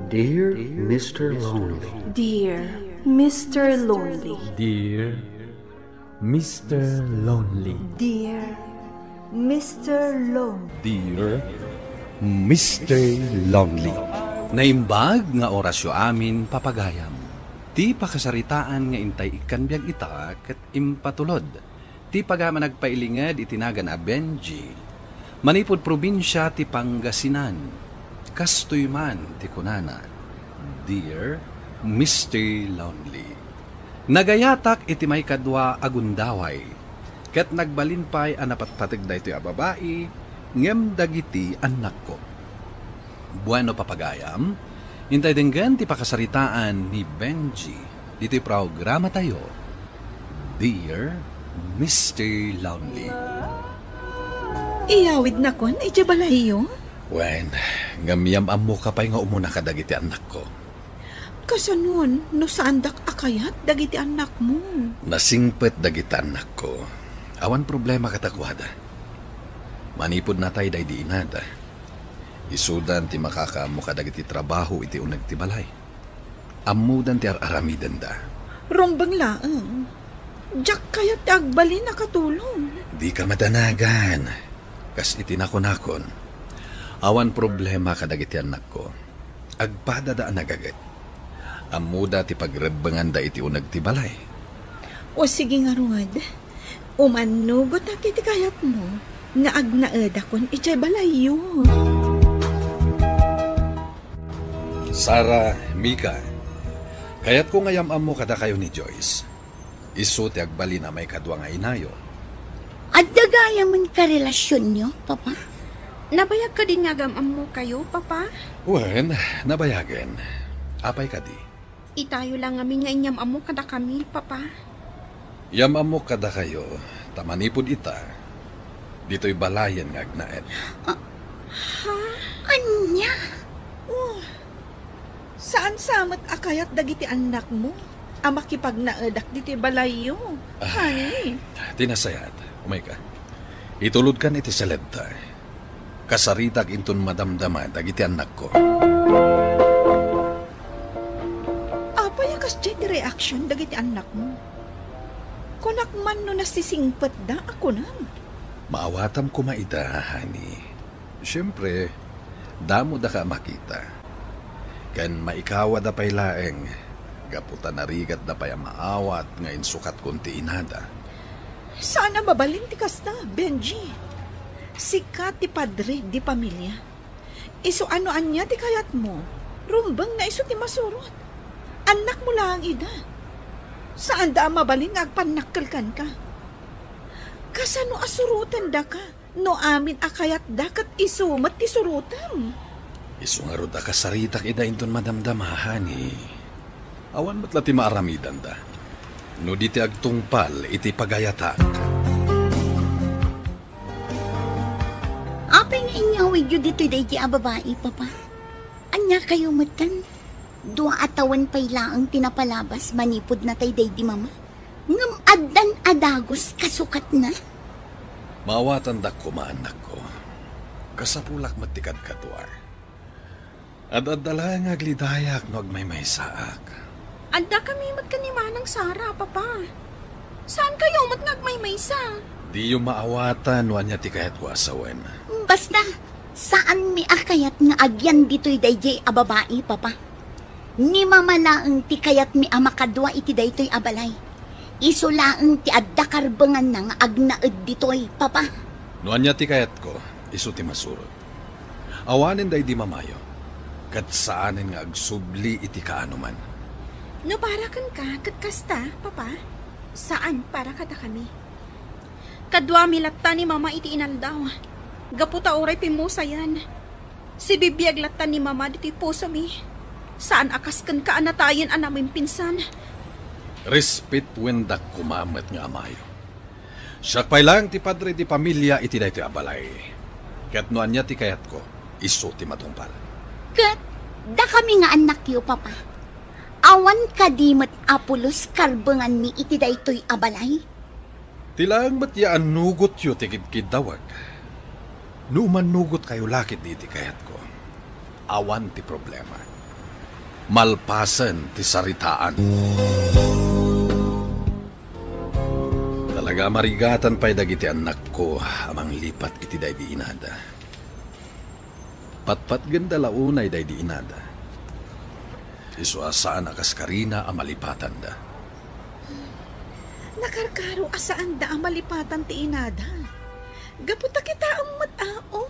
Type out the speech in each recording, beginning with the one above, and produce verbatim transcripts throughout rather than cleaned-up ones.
Dear Mister Lonely. Dear Mister Lonely. Dear Mister Lonely. Dear Mister Lonely. Dear Mister Lonely. Naimbag nga orasyo amin, papagayam. Ti pakasaritaan nga intay ikkan biag ita ket impatulod ti pagayam a nagpailinged iti nagan a Benji, manipud probinsia ti Pangasinan. Kastoy man ti kunana, "Dear Mister Lonely, nagayatak iti maikadua a gundaway, ket nagbalin pay a napatpateg daytoy a babai ngem dagiti annakko." Bueno, papagayam, intay denggen ti pakasaritaan ni Benji ditoy programatayo, Dear Mister Lonely. Iyawidnakon idiay balayyo? Wen, ngem yam-ammoka pay nga umuna kadagiti annakko. Kasanon no saandak a kayat dagiti annakmo? Nasingpet dagiti annakko. Awan problema kadakuada. Manipud natay daydi inada, isudan ti makakaammo kadagiti trabaho iti uneg ti balay. Ammodan ti ar-aramidenda. Rumbeng laeng. Diak kayat ti agbalin a katulong. Dika madanagan. Kas iti nakunakon, awan problema kadagiti annakko. Agpadada a nagaget. Ammoda ti pagrebbenganda iti uneg ti balay. O sige ngarud, umannugotak iti kayatmo nga agnaedakon idiay balayyo. Sara, Mika, kayatko nga yam-ammo kadakayo ni Joyce. Isu ti agbalin a maikadua nga inayo. Adda gayamen karelasionyo, Papa? Nabayag kadin nga agam-ammokayo, Papa? Wen, nabayagen. Apay kadi? Itayo la ngamin nga inyam-ammo kadakami, Papa. Yam-ammok kadakayo, ta manipud ita, ditoy balayen nga agnaed. Ah, ha? Ania? Oh, saan sa met a kayat dagiti annakmo a makipagnaedak ditoy balayyo, Ah, honey? Ti nasayaat, umayka. Itulodkan iti seledta. Kasaritak inton madamdama dagiti annakko. Apay a kasdiay ti reaksion dagiti annakmo? Kunak man no nasisingpetda a kunam. Maawatam koma ida, honey. Siempre, damodaka a makita. Ken maikawada pay laeng, gapu ta narigatda pay a maawat nga insukatkon ti inada. Saan a mabalin ti kasta, Benji. Sika ti padre di pamilia. Isu a no ania ti kayatmo, rumbeng nga isu ti masurot. Annakmo laeng ida. Saanda a mabalin nga agpannakkel kenka. Kasano a surotendaka? No amin a kayatda ket isu met ti surotem. Isu ngarud a kasaritak ida inton madamdama, honey. Awan met la ti maaramidanda no di ti agtungpal iti pagayatak. Apay nga inyawidyo ditoy daydi a babai, Papa? Ania kayo metten? Dua a tawen pay laeng ti napalabas manipud natay daydi Mama. Ngem addan a dagus kasukatna. Maawatandak koma, annakko. Kasapulak met ti kadkadua. Ad-adda laeng nga aglidayak no agmaymaysaak. Adda kami met ken ni Manang Sara, Papa. Saan kayo met nga agmaymaysa? Diyo maawatan no ania ti kayatko a sawen. Basta, saanmi a kayat nga agyan ditoy daydiay a babai, Papa. Ni Mama laeng ti kayatmi a makadua iti daytoy a balay. Isu laeng ti adda karbenganna nga agnaed ditoy, Papa. No ania ti kayatko, isu ti masurot. Awanen daydi Mamayo, ket saanen nga agsubli iti kaanoman. No para kenka, ket kasta, Papa, saan para kadakami. Kaduami latta ni Mama iti inaldaw, gapu ta uray pimmusayan. Sibibiag latta ni Mama ditoy pusomi. Saan a kas kenka a natayen a namimpinsan. Respetuen dak koma met nga amayo. Siak pay laeng ti padre di pamilia iti daytoy a balay. Ket no ania ti kayatko, isu ti matungpal. Ket dakami nga annakyo, Papa. Awan kadi met a pulos karbenganmi iti daytoy a balay? Ti laeng met ya annugotyo ti kidkiddawek. No umannugotkayo la ketdi iti kayatko, awan ti problema. Malpasen ti saritaan. Talaga a marigatan pay dagiti annakko a manglipat iti daydi inada. Patpatgenda la unay daydi inada. Isu a saan a kaskarina a malipatanda. Nakarkaro a saanda a malipatan ti inada. Gapu ta kitaem met a, o.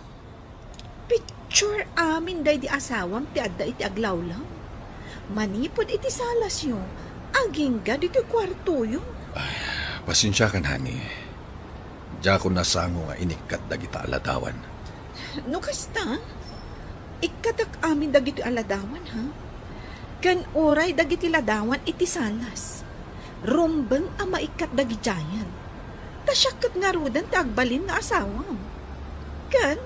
Picture amin daydi asawam ti adda iti aglawlaw. Manipud iti salasyo, agingga ditoy kuartoyo. Ay, pasensiakan, honey. Diakon nasango nga inikkat dagita a ladawan. No kasta, ikkatak amin dagitoy a ladawan, ha? Ken uray dagiti ladawan iti salas. Rumbeng a maikkat dagidiayen. Ta siak ket ngaruden ti agbalin nga asawam. Ken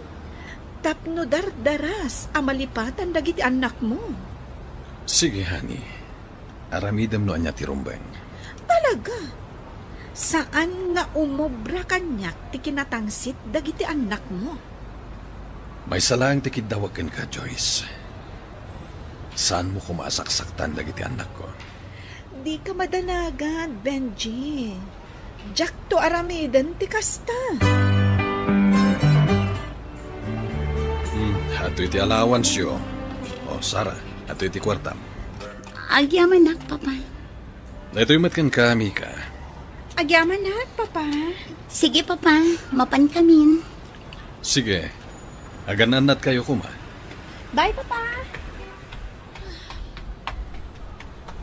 tapno dardaras a malipatan dagiti annakmo. Sige, honey. Aramidem no ania ti rumbeng. Talaga? Saan nga umobra kaniak ti kinatangsit dagiti annakmo? Maysa laeng ti kiddawek kenka, Joyce. Saanmo koma a saksaktan dagiti annakko. Dika madanagan, Benji. Diakto aramiden ti kasta. Hmm, adtoy ti allowanceyo. O, Sarah, adtoy ti kuartam. Agyamanak, Papa. Daytoy met kenka, Mika. Agyamanak, Papa. Sige, Papa. Mapankamin. Sige. Agan-annatkayo koma. Bye, Papa.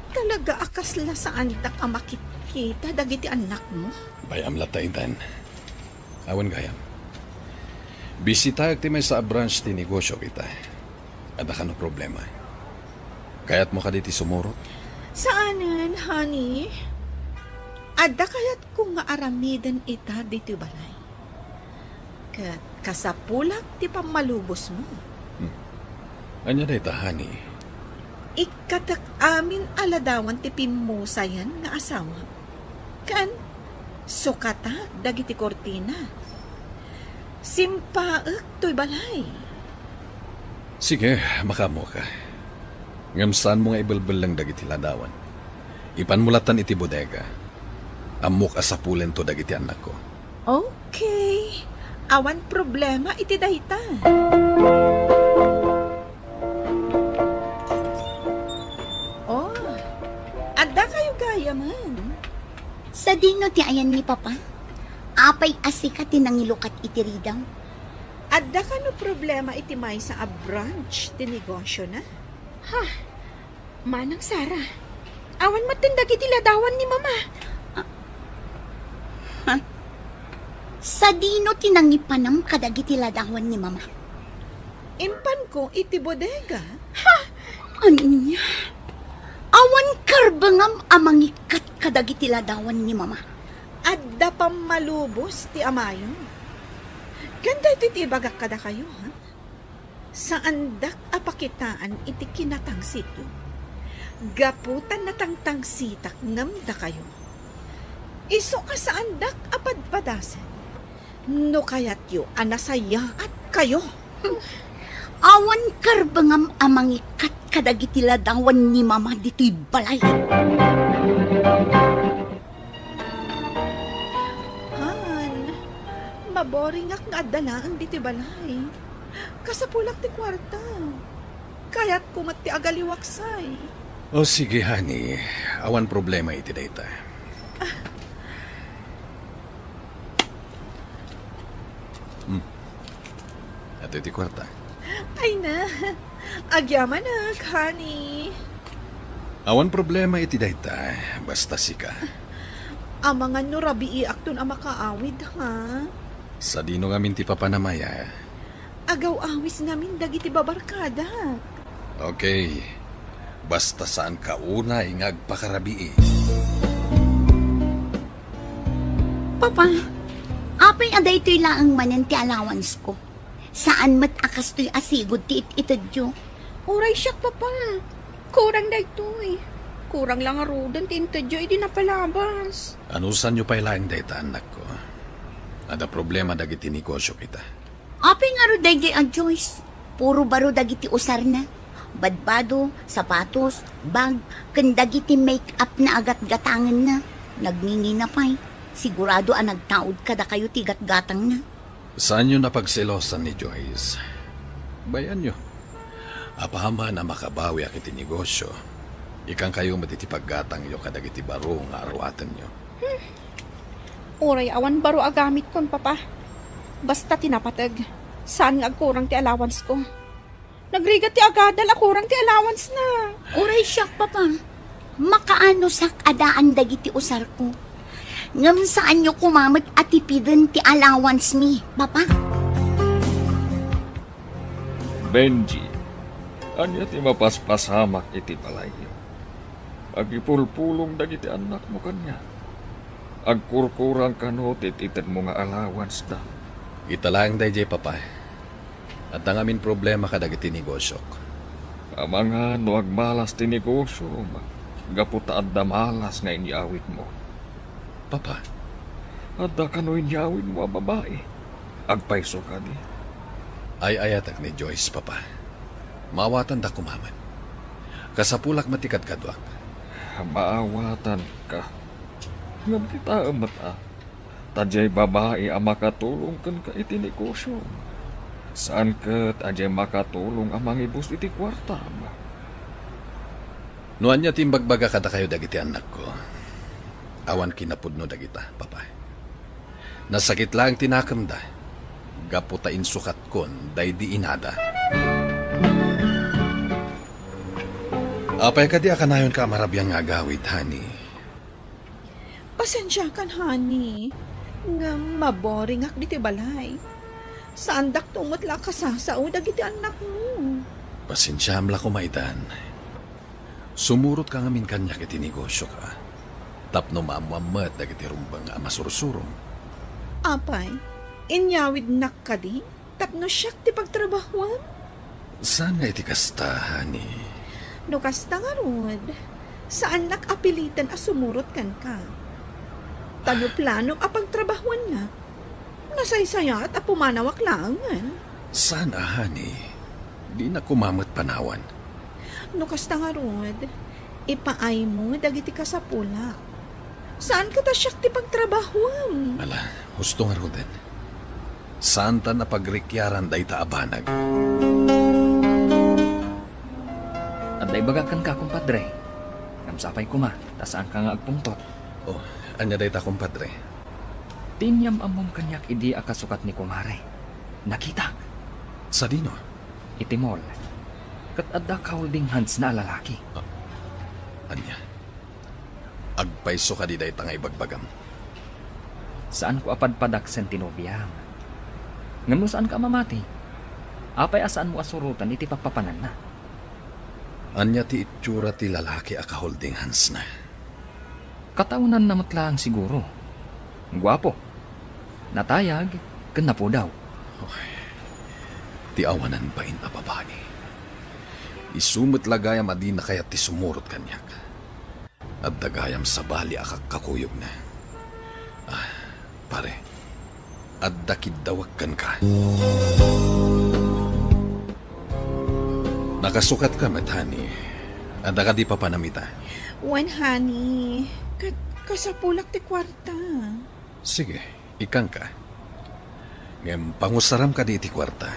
Talaga a kasla saandak a makitkita dagiti annakmo? Bay-am latta itan. Awan gayam. Bisitaek ti maysa a branch ti negosio kita. Adda kano problema? Kayatmo kadi ti sumurot? Saanen, honey. Adda kayatko nga aramiden ita ditoy balay. Ket kasapulak ti pammalubosmo. Hmm. Ania dayta, honey? Ikkatek amin a ladawan ti pimmusayan nga asawa. Ken sukatak dagiti kurtina. Simpaek toy balay. Sige, makaammoka. Ngem saanmo nga ibelbelleng dagiti ladawan. Ipanmo lattan iti bodega. Ammok a sapulento dagiti annakko. Okay. Awan problema iti dayta. Oh, adda kayo gayamen? Sadino ti ayan ni Papa? Apay a sika ti nangilukat iti ridaw? Adda kano problema iti maysa a branch ti negosiona? Ha? Manang Sara, awan metten dagiti ladawan ni Mama. Ah. Ha? Sadino ti nangipanam kadagiti ladawan ni Mama? Impanko iti bodega. Ha? Ania? Awan karbengam a mangikkat kadagiti ladawan ni Mama? Adda pammalubos ti amayo. Ken daytoy ti ibagak kadakayo, ha? Saandak a pakitaan iti kinatangsityo. Gapu ta natangtangsitak ngem dakayo. Isu a saandak a padpadasen. No kayatyo a nasayaat kayo. Awan karbengam a mangikkat kadagiti ladawan ni Mama ditoy balay. Han, maboringak nga adda laeng ditoy balay. Kasapulak ti kuarta. Kayatko met ti agaliwaksay. O, sige, honey. Awan problema iti dayta. Hmm. Adtoy ti kuarta. Ay na. Agyamanak, honey. Awan problema iti dayta, basta sika. Amangan no rabiiakton a makaawid, ha? Sadino ngamin ti papanam aya? Agaw-awis ngamin dagiti babarkadak. Okay. Basta saanka unay nga agpakarabii. Papa, apay a daytoy laeng manen ti allowance ko? Saan met a kastoy a sigud ti it-itedyo? Uray siak, Papa. Kurang daytoy. Kurang la ngaruden ti intedyo idi napalabas. Anusanyo pay laeng dayta, annakko. Adda problema dagiti negosyo kita. Apay ngarud daydi a Joyce? Puro baro dagiti usarna. Badbado, sapatos, bag, ken dagiti make-up na a gatgatangenna. Nagngingina pay. Sigurado a nagtaud kadakayo ti gatgatangna. Saanyo a pagselosan ni Joyce. Bayanyo. Apaman a makabawiak iti negosio, ikankayo met iti paggatangyo kadagiti baro nga aruatenyo. Uray awan baro a gamitkon, Papa. Basta ti napateg, saan nga agkurang ti allowance ko. Nagrigat ti agadal a kurang ti allowance na. Uray siak, Papa. Makaanusak a daan dagiti usarko. Ngem saanyo koma met a tipiden ti allowance mi, Papa. Benji, ania ti mapaspasamak iti balayyo? Agipulpulong dagiti annakmo kaniak. Agkurkurang kano ti itedmo nga allowance da. Ita laeng daydiay, Papa. Adda ngamin problema kadagiti negosiok. Amangan no agmalas ti negosiom, gapu ta adda malas nga inyawidmo. Papa. Adda kano inyawidmo a babai. Agpayso kadi? Ay-ayatek ni Joyce, Papa. Maawatanda koma met. Kasapulak met ti kadkaduak. Maawatanka. Ngem kitaem met a, ta diay babai a makatulong kenka iti negosiom. Saan ket a diay makatulong a mangibus iti kuartam. No ania ti imbagbaga kadakayo dagiti annakko, awan kinapudno dagita, Papa. Nasakit laeng ti nakemda, gapu ta insukatkon daydi inada. Apay kadi a kanayonka a marabian nga agawid, honey? Pasensiakan, honey, ngem maboringak ditoy balay. Saandakto met la a kasasao dagiti annakmo. Pasensiaem la koma itan. Sumurotka ngamin kaniak iti negosiok, a, tapno maammoam met dagiti rumbeng a masursurom. Apay, inyawidnak kadi tapno siak ti pagtrabahuam? Saan nga iti kasta, honey? No kasta ngarud, saannak a piliten a sumurot kenka. Ta no planom a pagtrabahuannak, nasaysayaat a pumanawak laengen. Saan a, honey? Dinak koma met panawan. No kasta ngarud, ipaaymo dagiti kasapulak. Saan ket a siak ti pagtrabahuam? Ala, husto ngaruden. Saanta a pagrikiaran dayta a banag. Adda ibagak kenka, kumpadre. Ngem sapay koma, ta saanka nga agpungtot. Oh, ania dayta, kumpadre? Ti inyam-ammom kaniak idi a kasukat ni kumare. Nakitak. Sadino? Iti mall. Ket adda ka-holding hands-na a lalaki. Ah, ania? Agpayso kadi dayta nga ibagbagam? Saanko a padpadaksen ti nobiam. Ngem no saanka a mamati, apay a saanmo a suroten iti pappapananna? Ania ti itsura ti lalaki a ka-holding hands-na? Kataonanna met laeng siguro. Guapo, natayag, ken napudaw. Oy, ti awanan bain a babai. Isu met la gayam a dina kayat ti sumurot kaniak. Adda gayam sabali a kakkakuyogna. Ah, pare, adda kiddawek kenka. Nakasukatka met, honey. Adda kadi papanam ita? Wen, honey. Ket kasapulak ti kuarta. Sige, ikkanka. Ngem pangusaram kadi iti kuarta?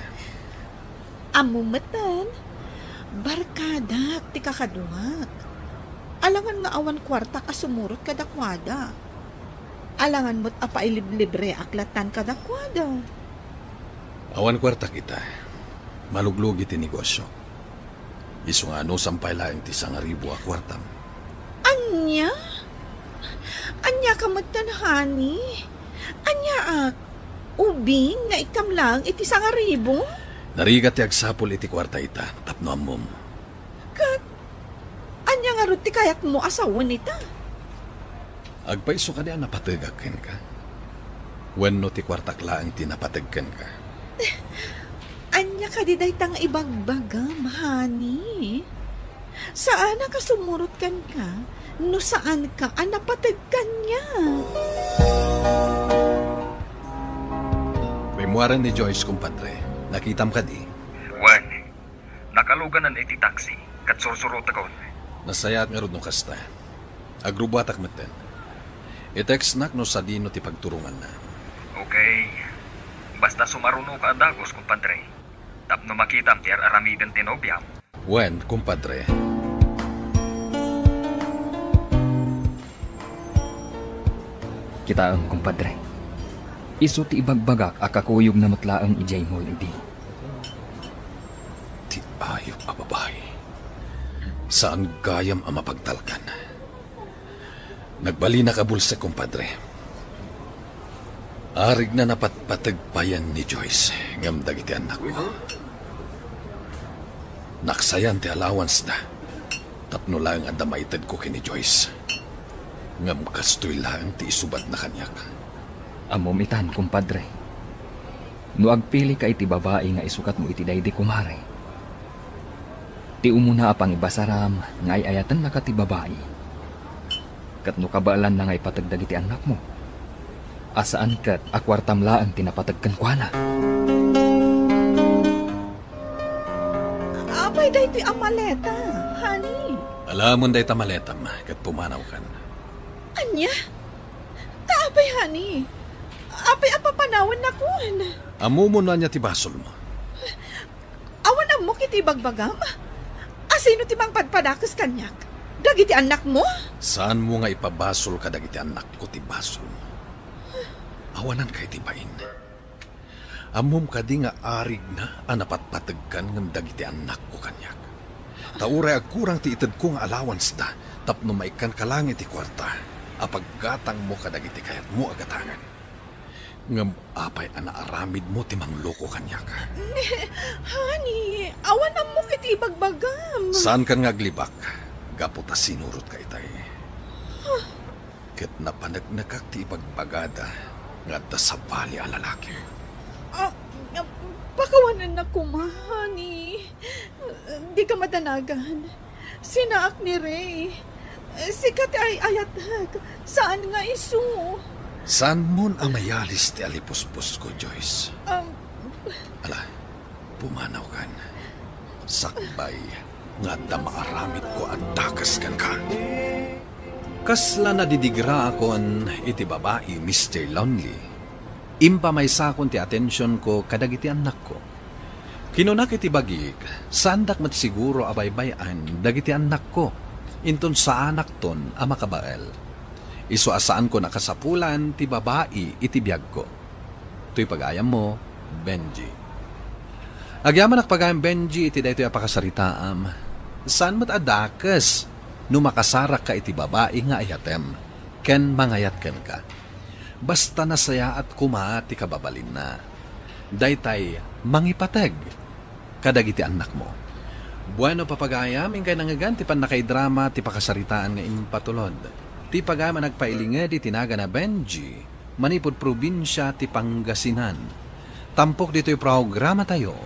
Ammom metten, barkadak ti kakaduak. Alangan nga awan kuartak a sumurot kadakuada. Alangan met a pailiblibreak lattan kadakuada. Awan kuartak ita. Maluglugi ti negosio. Isu nga anusam pay laeng ti sangaribu a kuartam. Ania? Ania ka metten, honey? Aniaak? Ubing nga ikkam laeng iti sangaribu? Narigat ti agsapul iti kuarta ita tapno ammom. Ket ania ngarud ti kayatmo a sawen ita? Agpayso kadi a napategak kenka? Wenno ti kuartak laeng ti napateg kenka? Ania kadi dayta nga ibagbagam, honey? Saanak a sumurot kenka no saanka a napateg kaniak. Rimmuaren ni Joyce, kumpadre. Nakitam kadi? Wen. Nakaluganan iti taxi, ket sursurotekon. Nasayaat ngarud no kasta. Agrubuatak metten. I-textnak no sadino ti pagturonganna. Okay. Basta sumarunoka a dagus, kumpadre. Tapno makitam ti ar-aramiden ti nobiam. Wen, kumpadre. Kitaem, kumpadre. Isu ti ibagbagak a kakuyogna met laeng idiay mall idi. Ti ayup a babai. Saan gayam a mapagtalkan. Nagbalinak a bulsek, kumpadre. Arigna napatpateg payen ni Joyce ngem dagiti annakko. Naksayan ti allowance-da tapno laeng adda maitedko ken ni Joyce. Ngem kastoy laeng ti isubadna kaniak. Ammom itan, kumpadre. No agpilika iti babai nga isukatmo iti daydi kumare, ti umuna a pangibasaram nga ay-ayatennaka ti babai. Ket no kabaelanna nga ipateg dagiti annakmo, a saan ket a kuartam laeng ti napateg kenkuana. Apay daytoy a maleta, honey? Alamon dayta maletam ket pumanawkan. Ania? Ta apay, honey? Apay a papanawennakon? Ammom no ania ti basolmo? Awan ammok iti ibagbagam? Asino ti mangpadpadakes kaniak? Dagiti annakmo? Saanmo nga ipabasol kadagiti annakko ti basolmo. Awananka iti bain. Ammom kadi nga arigna a napatpategkan ngem dagiti annakko kaniak? Ta uray agkurang ti itedko nga allowance-da tapno maikkanka laeng iti kuarta a paggatangmo kadagiti kayatmo a gatangen. Ngem apay a naaramidmo ti mangloko kaniak? Honey, awan ammok iti ibagbagam. Saankan nga aglibak gapu ta sinurotka itay. Ket napaneknekak ti ibagbagada nga adda sabali a lalaki. Ah, pakawanennak koma, honey. Dika madanagan. Sinaak ni Ray. Sika ti ay-ayatek, saan nga isu. Saanmon a mayalis ti alipuspusko, Joyce? Um, Ala, pumanawkan. Sakbay nga adda maaramidko a dakes kenka. Kasla nadidigraakon iti babai, Mister Lonely, impamaysakon ti atensionko kadagiti annakko. Kinunak iti bagik, saandak met siguro a baybay-an dagiti annakko, inton saanakton a makabael. Isu a saankon a kasapulan ti babai iti biagko. Toy pagayammo, Benji. Agyamanak pagayam, Benji, iti daytoy a pakasaritaam. Saan met a dakes no makasarakka iti babai nga ayatem ken mangayat kenka. Basta nasayaat koma ti kababalinna. Daytay mangipateg kadagiti annakmo. Bueno, papagayam, inkay nangngegan ti pannakaidrama ti pakasaritaan nga impatulod. Ti pagayam a nagpailinged iti nagan a Benji, manipud probinsia ti Pangasinan. Tampok ditoy programatayo,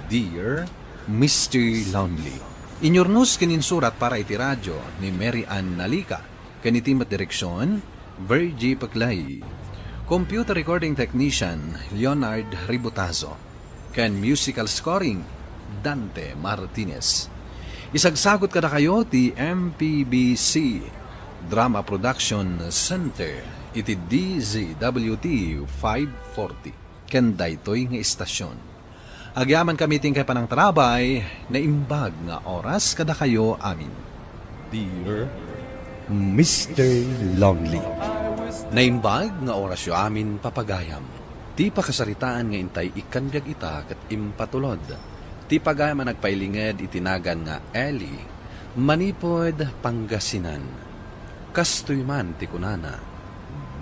Dear Mister Lonely. Inyurnos ken insurat para iti radyo ni Mary Ann Nalica, ken iti met direksion, Virgie Paclay. Computer recording technician, Leonard Ributazo. Ken musical scoring, Dante Martinez. Isagsagut kadakayo ti M P B C Drama Production Center iti D Z W T five forty ken daytoy nga istasyon. Agyamankami ti inkay panangtarabay, naimbag nga oras kadakayo amin. Dear Mister Lonely. Naimbag nga orasyo amin, papagayam. Ti pakasaritaan nga intay ikkan biag ita ket impatulod ti pagayam a nagpailinged iti nagan nga Ellie, manipud Pangasinan. Kastoy man ti kunana,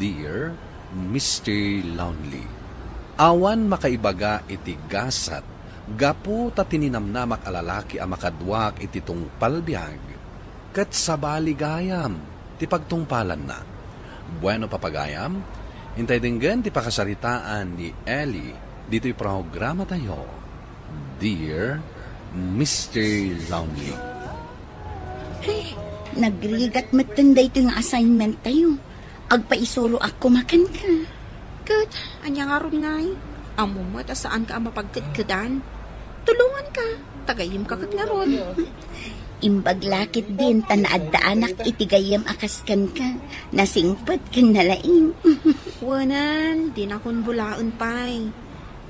Dear Mister Lonely. Awan makaibaga iti gasat gapu ta ti ninamnamak a lalaki a makaduak iti tungpal biag, ket sabali gayam ti pagtungpalanna. Bueno, papagayam, intay denggen ti pakasaritaan ni Ellie ditoy programatayo, Dear Mister Lonely. Ay, nagrigat metten daytoy nga assignment tayo. Agpaisuroak koma kenka. Ket, ania ngarud ngay? Ammom met a saanka a mapagkedkedan. Tulonganka, ta gayyemka ket ngarud. Imbag la ketdin ta naaddaanak iti gayyem a kas kenka, nasingpet ken nalaing. Wenan, dinakon bulaen pay.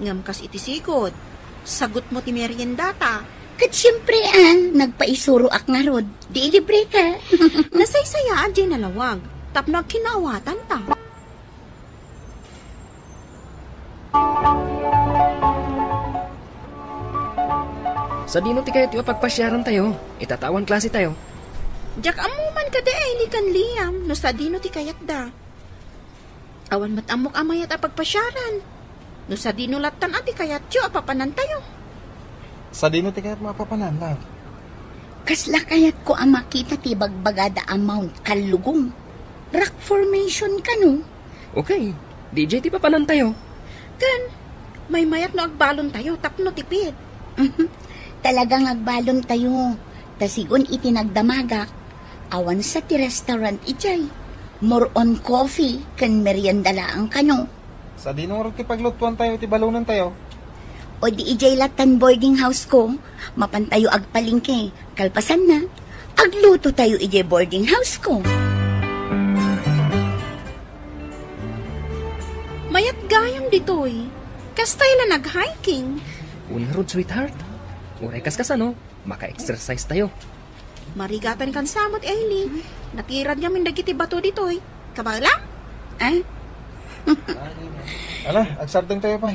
Ngem kas iti sigud, sagutmo ti meriendata. Ket siempre, a, nagpaisuroak ngarud, di ilibreka. Nasaysayaat diay nalawag, tapno agkinnaawatanta. Sadino ti kayatyo a pagpasiarantayo? Ita ta awan klasetayo. Diak ammo man kadi, Eli ken Liam, no sadino ti kayatda. Awan met ammok a mayat a pagpasiaran. No sadino lattan a ti kayatyo a papanantayo? Sadino ti kayatmo a papanan, love? Kasla kayatko a makita ti bagbagada a Mount Kallugong. Rock formation kano? Okay, di idiay ti papanantayo. Ken, maymayat no agbalontayo tapno tipid. Mhm. Talagang agbalontayo. Ta sigun iti nagdamagak, awan sa ti restaurant idiay. More on coffee ken merienda laeng kano. Sadino ngarud ti paglutuantayo iti balonentayo? O di idiay lattan boarding house ko, mapantayo agpalengke. Kalpasanna, aglutotayo idiay boarding house ko. Mayat gayam ditoy. Kastay la nag-hiking. Wen ngarud, sweetheart. Uray kaskasano, maka-exercise tayo. Marigatan kan samot, Eli. Natirad ngamin dagiti bato ditoy. Kabaelam? Eh? Ala, agsardeng tayo pay.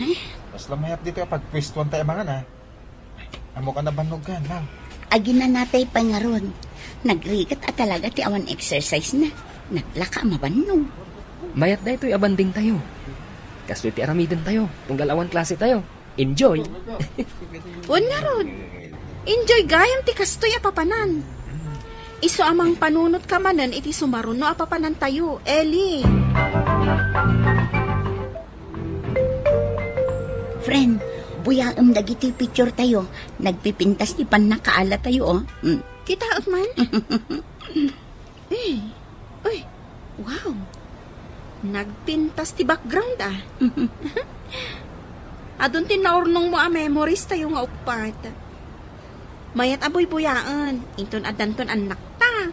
Eh? Mas lamayat ditoy a pagpwestuan tayo mangan, a. Ammok a nabannogkan, Nang. Aginanatay pay ngarud. Nagrigat a talaga ti awan exercise na. Naglaka a mabannog. Mayat daytoy a banding tayo. Kastoy ti aramiden tayo, tunggal awan klase tayo. Enjoy. Wen ngarud. Enjoy gayam ti kastoy a papanan. Isu a mangpanunot ka manen iti sumaruno a papanan tayo, Eli. Friend, buyaem dagiti picture tayo. Nagpipintas ti pannakaala tayo, o. Mm. Kitaek man? Eh, uy, wow. Nagpintas ti background, a. Adun ti naurnongmo a memories tayo nga uppat. Mayat a buybuyaen, inton addanton annakta.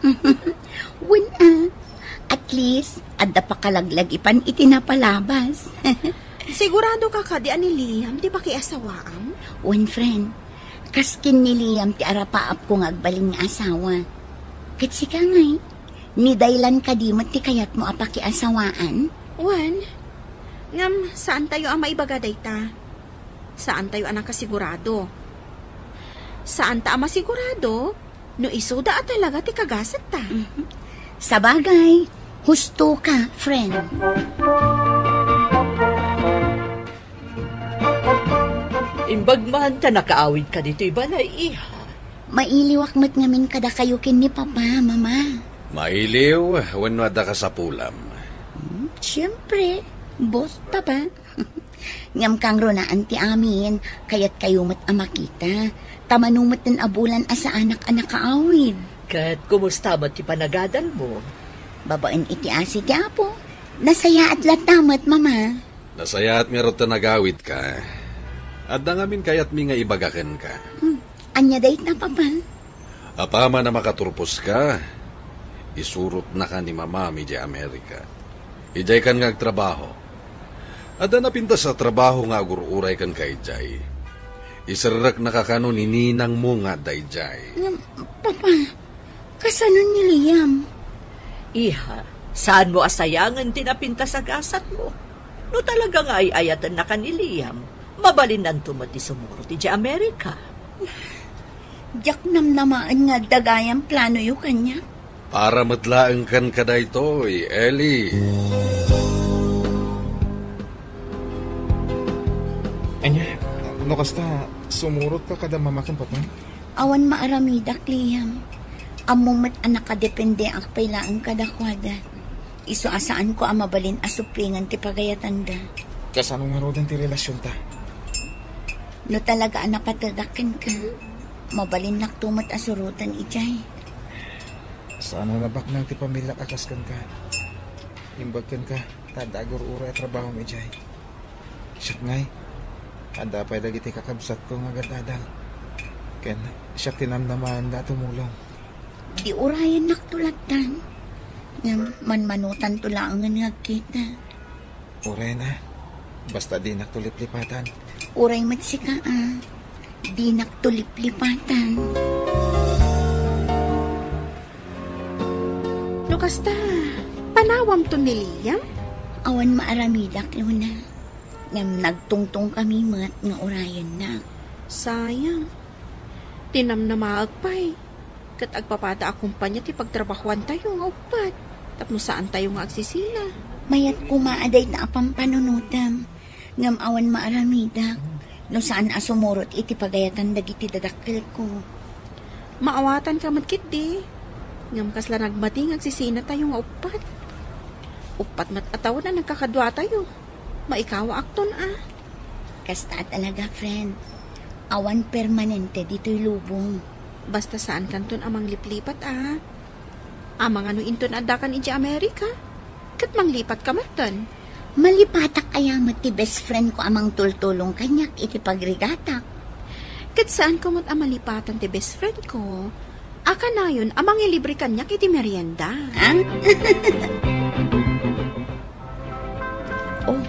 Wen, a. At least, adda pakalaglagipan iti napalabas. Sigurado ka kadi a ni Liam ti pakiasawaam? Wen, friend. Kas ken ni Liam ti arapaapko nga agbalin nga asawa. Ket sika ngay, ni Daylan kadi met ti kayatmo a pakiasawaan? Wen, ngem saantayo a maibaga dayta. Saantayo a nakasigurado. Saanta a masigurado no isuda a talaga ti kagasatta. Mhm. Sabagay, husto ka, friend. Imbag man ta nakaawidka ditoy balay, iha. Mailiwak met ngamin kadakayo ken ni Papa, Mama. Mailiw wenno adda kasapulam? Hmm, siempre, boss, Papa. Ngem kangrunaan ti amin, kayatkayo met a makita. Ta mano met a bulan a saanak a nakaawid. Ket kumusta met ti panagadalmo? Babaen iti asi ti Apo, nasayaat latta met, Mama. Nasayaat ngarud ta nagawidka. Adda ngamin kayatmi nga ibaga kenka. Hmm. Ania dayta, Papa? Apaman a makaturposka, isurotnaka ni Mamam idiay Amerika. Idiaykan nga agtrabaho. Adda napintas a trabaho nga agur-uray kenka idiay. Iserreknaka kano ni ninangmo nga adda idiay. Ngem, Papa, kasano ni Liam? Iha, saanmo a sayangen ti napintas a gasatmo? No talaga nga ay-ayatennaka ni Liam, mabalinnanto met ti sumurot idiay Amerika. Diak namnamaen nga adda gayam planoyo kaniak. Para met laeng kenka daytoy, Eli. Ania, no kasta, sumurotka kada Mama ken Papa? Awan maaramidak, Liam. Ammom met a nakadependeak pay laeng kadakuada. Isu a saanko a mabalin a supplingen ti pagayatanda. Kasano ngaruden ti relasionta? No talaga a napategak kenka, mabalinnakto met a suroten idiay. Saan a nabaknang ti pamiliak a kas kenka. Imbag kenka, ta adda agur-uray a trabahom idiay. Siak ngay, Adda pay dagiti kakabsatko nga agadadal. Ken siak ti namnamaanda a tumulong. Di urayennakto lattan. Ngem manmanotanto laengen nga agkita. Urayna, basta dinakto liplipatan. Uray met sika, a. Dinakto liplipatan. No kasta, panawamto ni Liam? Awan maaramidak, Luna. Ngem nagtungtongkami met nga urayennak. Sayang. Ti namnamaek pay. Ket agpapada a kompania ti pagtrabahoantayo nga uppat tapno saantayo nga agsisina. Mayat koma a dayta a pampanunotem, ngem awan maaramidak no saan a sumurot iti pagayatan dagiti dadakkelko. Maawatanka met ketdi, ngem kasla nagmati nga agsisinatayo nga uppat. Uppat met a tawen a nagkakaduatayo. Maikawaakton a. Kasta a talaga, friend. Awan permanente ditoy lubong. Basta saankanton a mangliplipat a. Amangan no inton addakan idiay Amerika, ket manglipatka metten. Malipatak aya met ti best friend ko a mangtultulong kaniak iti pagrigatak? Ket saanko met a malipatan ti best friend ko a kanayon a mangilibre kaniak iti merienda. Ah? Oh,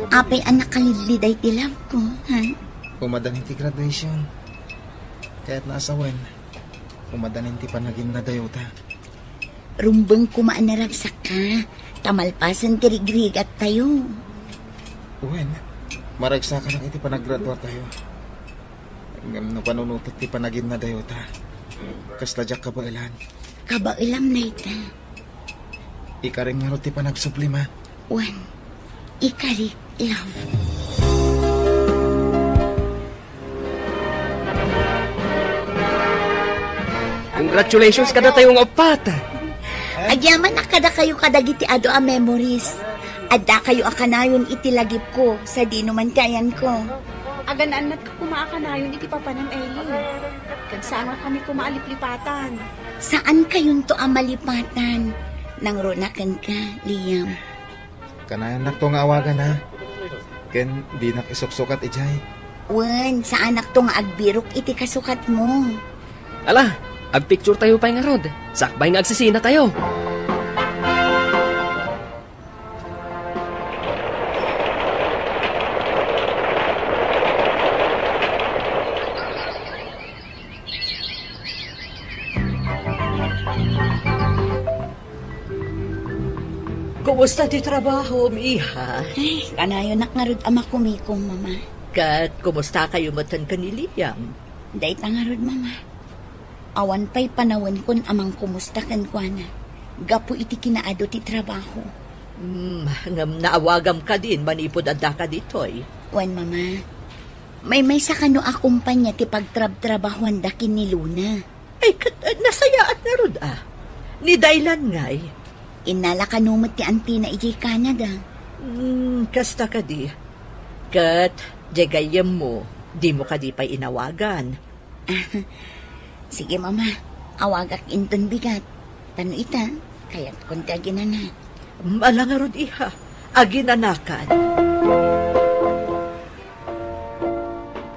apay a nakalidliday ti love ko, ha? Umadanin ti graduation. Kayatna a sawen, umadanin ti panaginadayota. Rumbeng koma a naragsakka, ta malpasen ti rigrigattayo. Wen, maragsakanak iti panaggraduatayo. Ngem no panunotek ti panaginadayota, kasla diak kabaelan. Kabaelam dayta. Ikarim ngarud ti panagsublima. Wen, ikarik, love. Congratulations kadatayo nga uppat. Agyamanak kadakayo kadagiti adu a memories. Addakayo a kanayon iti lagipko sadino man ti ayanko. Agan-annat koma a kanayon iti papanem, Eli. Ket saan a kami koma a liplipatan. Saan kayonto a malipatan. Nangruna kenka, Liam. Kanayonnakto nga awagan, ha? Ken dinak isuksukat idiay. Wen, saanakto nga agbirok iti kasukatmo. Ala, agpicture tayo pay ngarud. Sakbay nga agsisina tayo. Kumusta ti trabahom, iha? Ay, kanayonak ngarud a makumikom, Mama. Ket kumusta kayo metten ken ni Liam? Dayta ngarud, Mama. Awan pay panawenkon a mangkumusta kenkuana gapu iti kinaadu ti trabaho. Hmm, ngem naawagam kadin manipud addaka ditoy? Wen, Mama. Maymaysa kano a kompania ti pagtrabtrabahoanda ken ni Luna? Ay, ket, eh, nasayaat ngarud a. Ni Dylan ngay? Innala kano met ti antina idiay Canada. Hmm, kasta kadi. Ket, diay gayyemmo, dimo kadi pay inawagan? Sige, Mama. Awagak inton bigat. Ta no ita, kayatkon ti aginanak. Ala ngarud, iha. Aginanakan.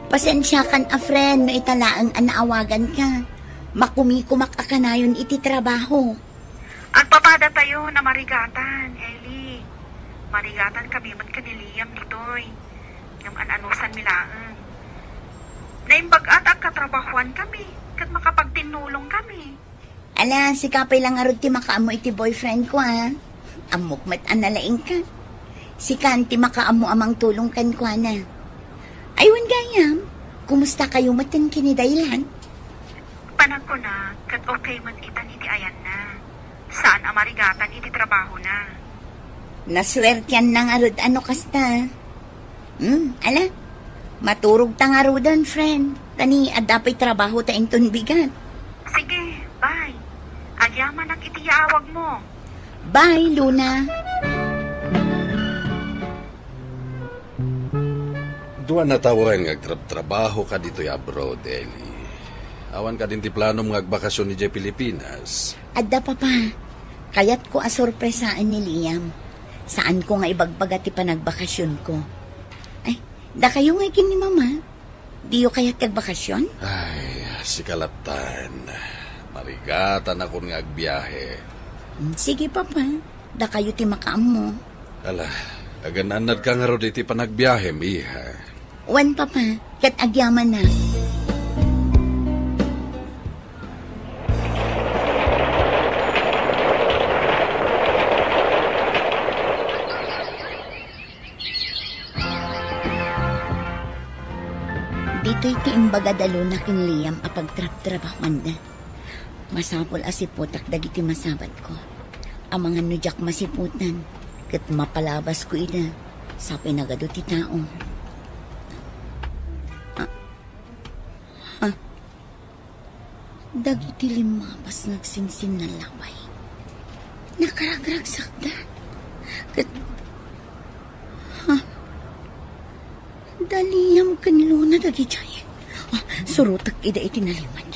Pasensiakan a friend no ita laeng a naawaganka. Makumikumak a kanayon iti trabaho. Agpapadatayo a marigatan, Eli. Marigatan kami met ken ni Liam ditoy. Ngem an-anusanmi laeng. Naimbag-at a agkatrabahoan kami, ket makapagtinnulong kami. Ala, sika pay la ngarud ti makaammo iti boyfriend ko, a. Ammok met a nalaingka. Sika ti makaammo a mangtulong kenkuana. Ay, wen gayam, kumusta kayo met ken ni Dylan? Panagkuna, ket okay met itan iti ayanna. Saan a marigatan iti trabahona. Nasuertianna ngarud a no kasta. Hmm, ala, maturogta ngaruden, friend. Ta ni adda pay trabahota inton bigat. Sige, bye. Agyamanak iti yaawagmo. Bye, Luna. Dua a tawen nga agtrabtrabaho ka ditoy abroad, Eli. Awan kadin ti planom nga agbakasyon idiay Pilipinas? Adda, Papa. Kayatko a sorpresaen ni Liam. Saanko nga ibagbaga ti panagbakasyonko. Ay, Dakayo ngay ken ni Mama, diyo kayat ti agbakasyon? Ay, sika lattan. Marigatanakon nga agbiahe. Mm, sige, Papa. Dakayo ti makaammo. Ala, agan-annadka ngarud iti panagbiahem, iha. Wen, Papa, ket agyamanak. Ditoy ti imbaga da Luna ken Liam a pagtrabtrabahuanda. Masapul a siputak dagiti masabatko. Amangan no diak masiputan, ket mapalabasko ida, sapay nagadu ti tao. Ah. Ah. Dagiti limmabas nga agsinsinnalabay. Nakaragragsakda. Ket, ha? Da Liam ken Luna dagidiay. Ah, surotek ida iti nalimed.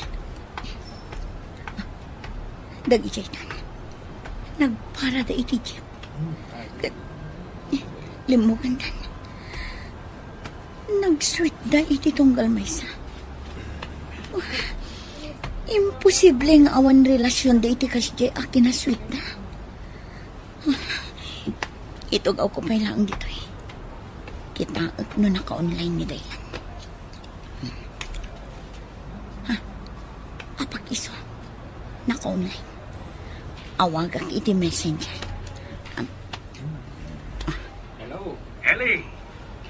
Dagidiaytan. Nagparada iti jeep. Ket, eh, limmugandan. Nagsweetda iti tunggal maysa. Imposible nga awan relasionda iti kasdiay a kinasweetda. Itugawko pay laeng ditoy. Kitaek no naka-online ni Daylan. Ha? Apak isu. Naka-online. Awagak iti messenger. Am-, Hello. Ellie,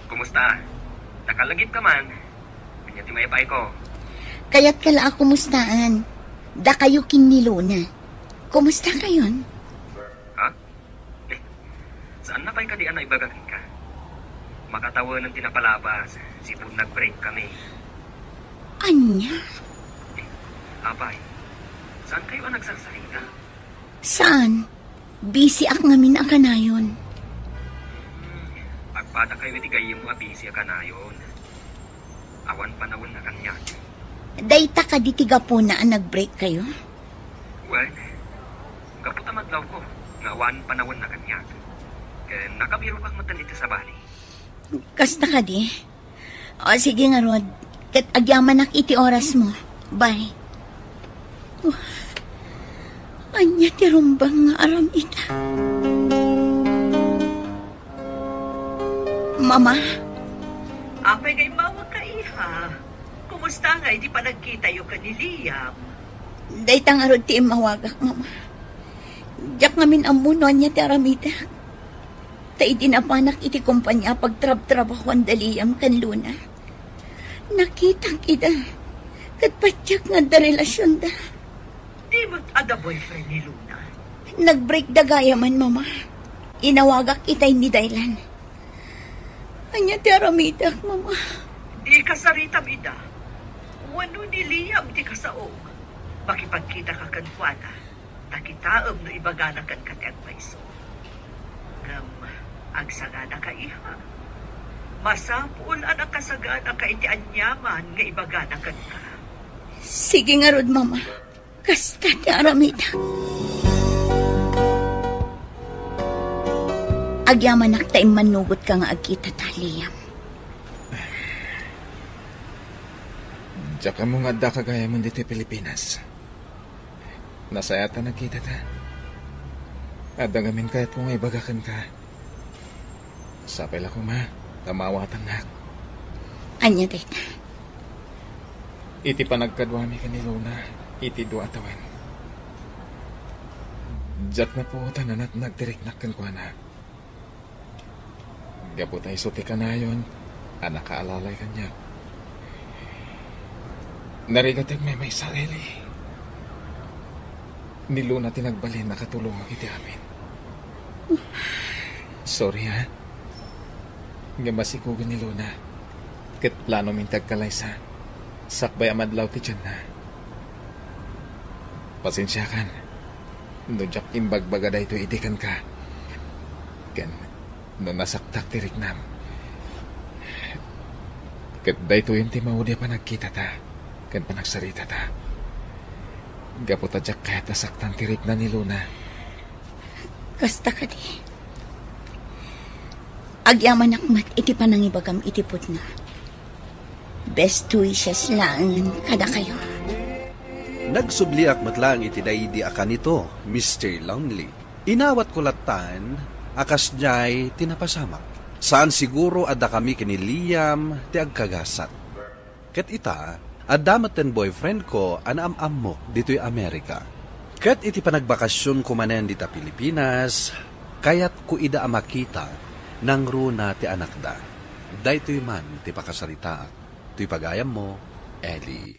kumusta? Nakalagip ka man. Ania ti maipay ko? Kayat ka la a kumustaan. Dakayo ken ni Luna. Kumusta kayon? Ha? Eh, saan na pay kadi a naibaga kenka? Makatawenan ti napalabas, sipud nag-break kami. Ania? Eh, apay, saan kayo a nagsarsarita? Saan? Busy ak ngamin a kanayon. Hmm, agpada kayo iti gayyemmo a busy a kanayon. Awan panawen a kaniak. Dayta kadi ti gapuna a nag-break kayo? Wen, gapu ta madlawko nga awan panawen a kaniak. Ken nakabirok ak metten iti sabali. Kasta kadi? O, sige ngarud. Ket agyamanak iti orasmo. Bye. Oh, ania ti rumbeng nga aramidek? Mama? Apay nga immawagka, iha? Kumusta ngay ti panagkitayo ken ni Liam? Dayta ngarud ti immawagak, Mama. Diak ngamin ammo no ania ti aramidek. Ta idi napanak iti kompania a pagtrabtrabahuan da Liam ken Luna, nakitak ida ket patiek nga adda relasionda. Di met adda boyfriend ni Luna? Nag-break da gayamen, Mama. Inawagak itay ni Daylan. Ania ti aramidek, Mama? Di kasaritam ida. Wenno ni Liam ti kasaok. Makipagkitaka kenkuana. Ta kitaem no ibagana kenka ti agpayso. Ngem agsaganaka, iha. Masapul a nakasaganaka iti aniaman nga ibagana kenka. Sige ngarud, Mama. Kasta ti aramidek. Agyamanak ta immannugotka nga agkitata, Liam. Diak ammo nga addaka gayamen ditoy Pilipinas. Nasayaat a nagkitata. Adda ngamin kayatko nga ibaga kenka. Sapay la koma ta maawatannak. Ania dayta? Iti panagkaduami ken ni Luna iti dua a tawen, diak napuotan a natnag ti riknak kenkuana. Gapu ta isu ti kanayon a nakaalalay kaniak. Narigat ti agmaymaysa, Eli. Ni Luna ti nagbalin a katulongak iti amin. Sorry, ha? Ngem masikugen ni Luna. Ket planomin ti agkalaysa. Sakbay a madlaw ti tianna. Pasensiakan no diak imbagbaga daytoy idi kenka. Ken no nasaktak ti riknam. Ket daytoyen ti maudi a panagkitata ken panagsaritata. Gapu ta diak kayat a saktan ti rikna ni Luna. Kasta kadi. Agyamanak met iti panangibagam iti pudno. Best wishes laengen kadakayo. Nagsubliak met laeng iti daydi a kanito, Mister Lonely. Inawatko lattan a kasdiay ti napasamak. Saan siguro a dakami ken ni Liam ti agkagasat. Ket ita, adda met ten boyfriend ko a naam-ammo ditoy Amerika. Ket iti panagbakasionko manen dita Pilipinas, kayatko ida a makita nangruna ti anakda. Daytoy man ti pakasaritaak. Toy pagayammo, Eli.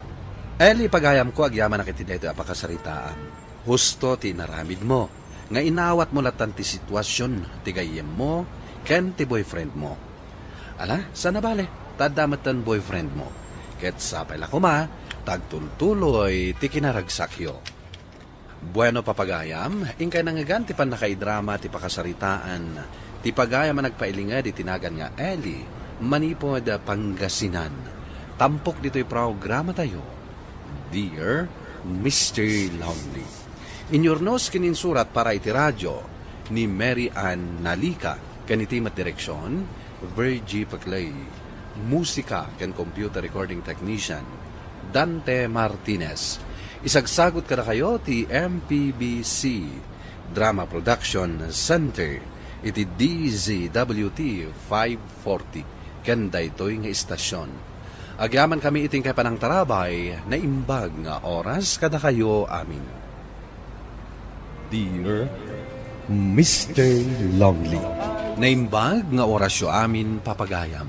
Eli, pagayamko, agyamanak iti daytoy a pakasaritaam. Husto ti inaramidmo, nga inawatmo lattan ti situasion ti gayyemmo ken ti boyfriendmo. Ala, saan a bale, ta adda met ten boyfriendmo. Ket sapay la koma, ta agtultuloy ti kinaragsakyo. Bueno, papagayam, inkay nangngegan ti pannakaidrama ti pakasaritaan ti pagayam a nagpailinged iti nagan nga Eli manipud Pangasinan. Tampok ditoy programatayo, Dear Mister Lonely. Inyurnos ken insurat para iti radyo ni Mary Ann Nalica, ken iti met direksion, Virgie Paclay. Musika ken computer recording technician, Dante Martinez. Isagsagut kadakayo ti M P B C Drama Production Center iti D Z W T five forty ken daytoy nga istasion. Agyamankami iti inkay panangtarabay, naimbag nga oras kadakayo amin. Dear Mister Lonely. Naimbag nga orasyo amin, papagayam.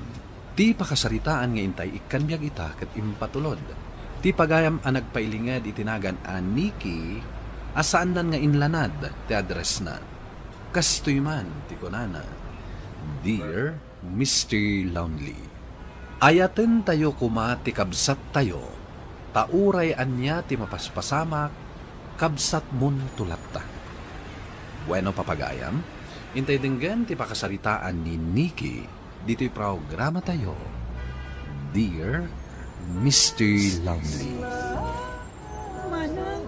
Ti pakasaritaan nga intay ikkan biag ita ket impatulod. Ti pagayam a nagpailinged iti nagan a Nikki a saandan nga inlanad ti addressna. Kastoy man ti kunana, Dear Mister Lonely, ayatentayo koma ti kabsattayo, ta uray ania ti mapaspasamak, kabsatmonto latta. Bueno, papagayam, intay denggen ti pakasaritaan ni Nikki ditoy programatayo, Dear Mister Lonely. Manang,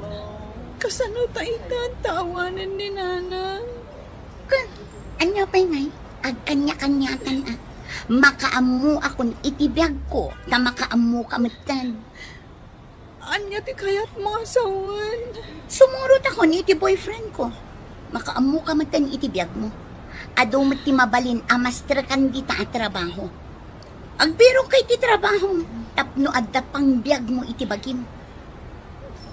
kasano ta ita ta awanen ni Nanang? Kun, ania pay ngay? Agkaniakaniatan a. Makaammoakon iti biagko, ta makaammoka metten. Ania ti kayatmo a sawen? Sumurotakon iti boyfriendko. Makaammoka metten iti biagmo. Adu met ti mabalin a mastrekan dita a trabaho. Agbiroka iti trabahom tapno adda pangbiagmo iti bagim.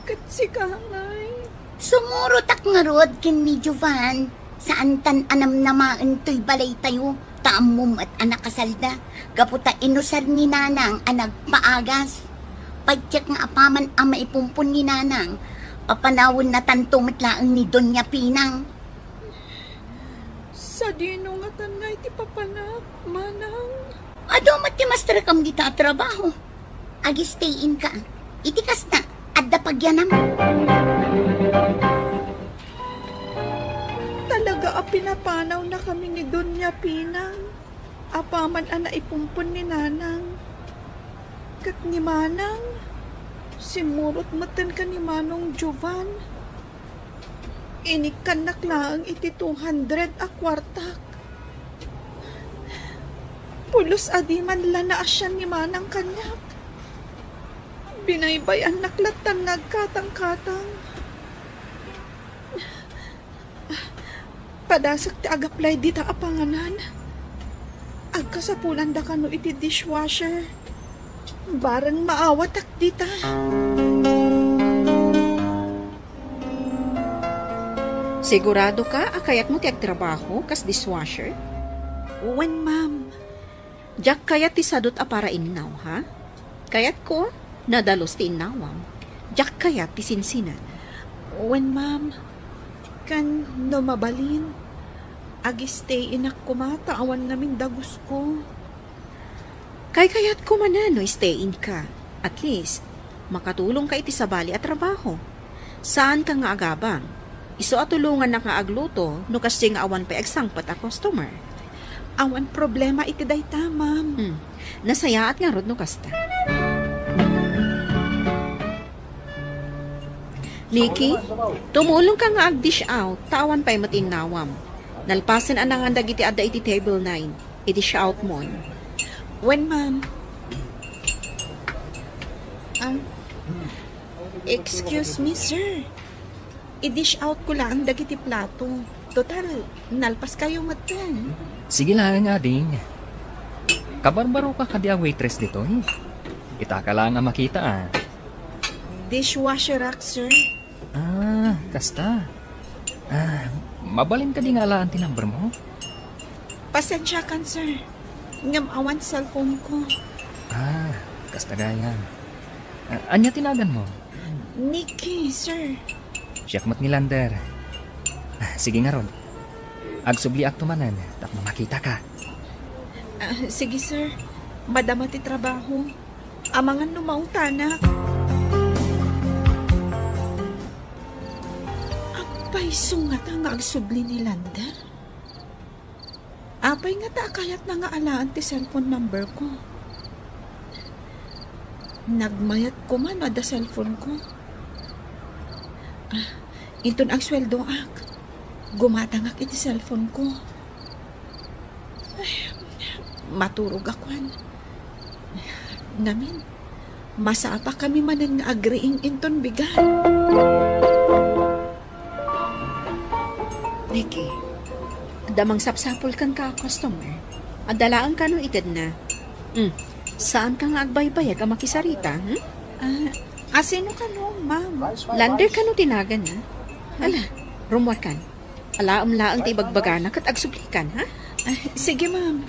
Ket sika ngay? Sumurotak ngarud ken ni Jovan. Saantan a namnamaen toy balaytayo, ta ammom met a nakasalda gapu ta inusar ni Nanang a nagpaagas. Patiek nga apaman a maipumpon ni Nanang, papanawennatanto met laeng ni Doña Pinang. Sadino ngatan ngay ti papanak, Manang? Adu met ti mastrekam dita a trabaho. Ag-stay in ka. Iti kasta, adda pagyanam. Talaga a pinapanawnakami ni Doña Pinang. Apaman a naipumpon ni Nanang. Ket ni Manang, simmurot metten ken ni Manong Jovan. Inikkannak laeng iti two hundred a kuartak. Pulos a di man la naasian ni Manang kaniak. Binaybay-annak lattan nga agkatangkatang. Padasek ti ag-apply dita a panganan. Agkasapulanda kano iti dishwasher. Bareng maawatak dita. Sigurado ka a kayatmo ti agtrabaho kas dishwasher? Wen, ma'am. Diak kayat ti sadut a parainnaw, ha? Kayatko, nadalus ti innawam. Diak kayat ti sinsinan. Wen, ma'am. Ken no mabalin, ag-stay inak koma ta awan ngamin dagusko. Kaykayatko manen no stay in ka. At least, makatulongka iti sabali a trabaho. Saanka nga agabang. Isu a tulongannak nga agluto no kasdiay nga awan pay agsangpet a customer. Awan problema iti dayta, ma'am. Hmm. Nasayaat ngarud no kasta. Nikki, tumulongka nga ag-dish out, ta awan pay met innawam. Nalpasen a nangan dagiti adda iti table nine. I-dish out mo. Wen, ma'am. Ah, excuse me, sir. I-dish out ko laeng dagiti plato. Total, nalpas kayo metten. Sige laeng, ading. Kabarbaroka kadi a waitress ditoy? Itaka laeng a makita, ah. Dishwasher ak, sir. Ah, kasta. Ah, mabalin kadi nga alaan ti number mo? Pasensiakan, sir. Ngem awan cellphone ko. Ah, kasta gayam. Ah, ania ti nagan mo? Nikki, sir. Siak met ni Lander. Ah, sige ngarud. Agsubliakto manen tapno makitaka. Ah, sige, sir. Madama ti trabaho. Amangan no maungtanak. Agpayso ngata nga agsubli ni Lander? Apay ngata a kayatna nga alaan ti cellphone number ko? Nagmayat koma no adda cellphone ko. Ah, inton agsueldoak, gumatangak iti cellphone ko. Ay, maturogak, wen. Ngamin, masapakami manen nga agriing inton bigat. Nikki, adda mangsapsapul kenka a customer. Adda laeng kano itedna. Hmm, saanka nga agbaybayag a makisarita, hmm? Ah, asino kano, ma'am? Lander kano ti naganna? Ala, rummuarkan. Alaem laeng ti ibagbagana ket agsublikan, ha? Ah, sige, ma'am.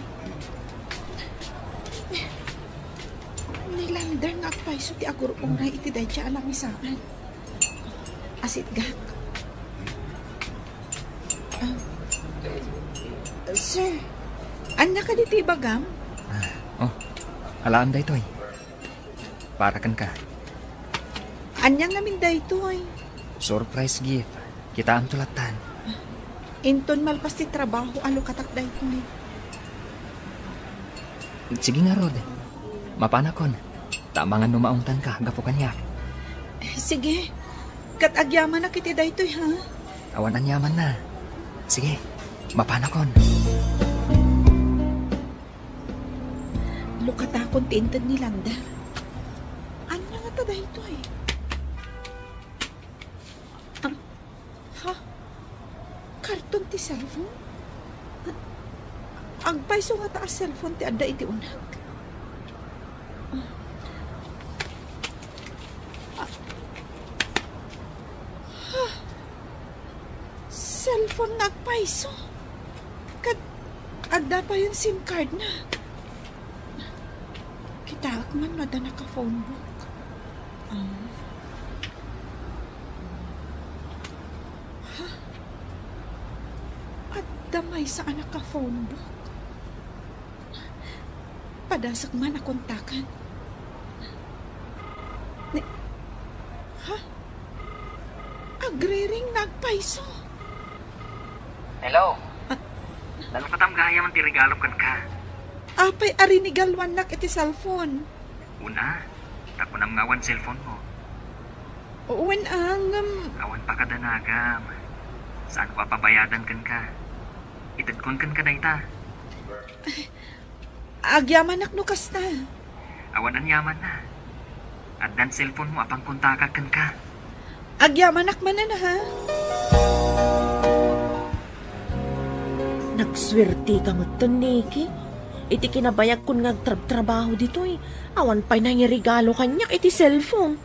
Ni Lander nga agpayso ti agur-uray iti dayta a lamisaan. Asitgak. Ah, sir, ania kadi ti ibagam? Ah, oh, alaem daytoy. Para kenka. Ania ngamin daytoy? Surprise gift. Kitaem to lattan. Inton malpas ti trabaho a lukatak daytoy. Sige ngarud. Mapanakon. Ta amangan no maungtanka gapu kaniak. Sige. Ket agyamanak iti daytoy, ha? Awan aniamanna. Sige. Mapanakon. Lukatakon ti inted ni Lander. Ania ngata daytoy? Ang, ha? Karton ti cellphone? Agpayso ngata a cellphone ti adda iti uneg? Ah. Ha? Cellphone nga agpayso? Ket adda payen SIM card na. Kitaek man no adda naka-phone book. Ah. Ha? Adda maysa a naka-phone book. Padasek man a kontaken. Ni-, ha? Agriring nga agpayso. Hello. Ah. Nalukatam gayam ti regalo kenka. Apay a rinigaluannak iti cellphone? Una, ta kunam nga awan cellphone mo. Wen, ah, ngem awan pa kadanagam. Saanko a pabayadan kenka. Itedkon kenka dayta. Agyamanak no kasta. Awan aniamanna. Addan cellphone mo a pangkontakak kenka. Agyamanak manen, ha? Nagsuerteka metten, Nikki. Iti kinabayagkon nga agtrabtrabaho ditoy, awan pay nangiregalo kaniak iti cellphone.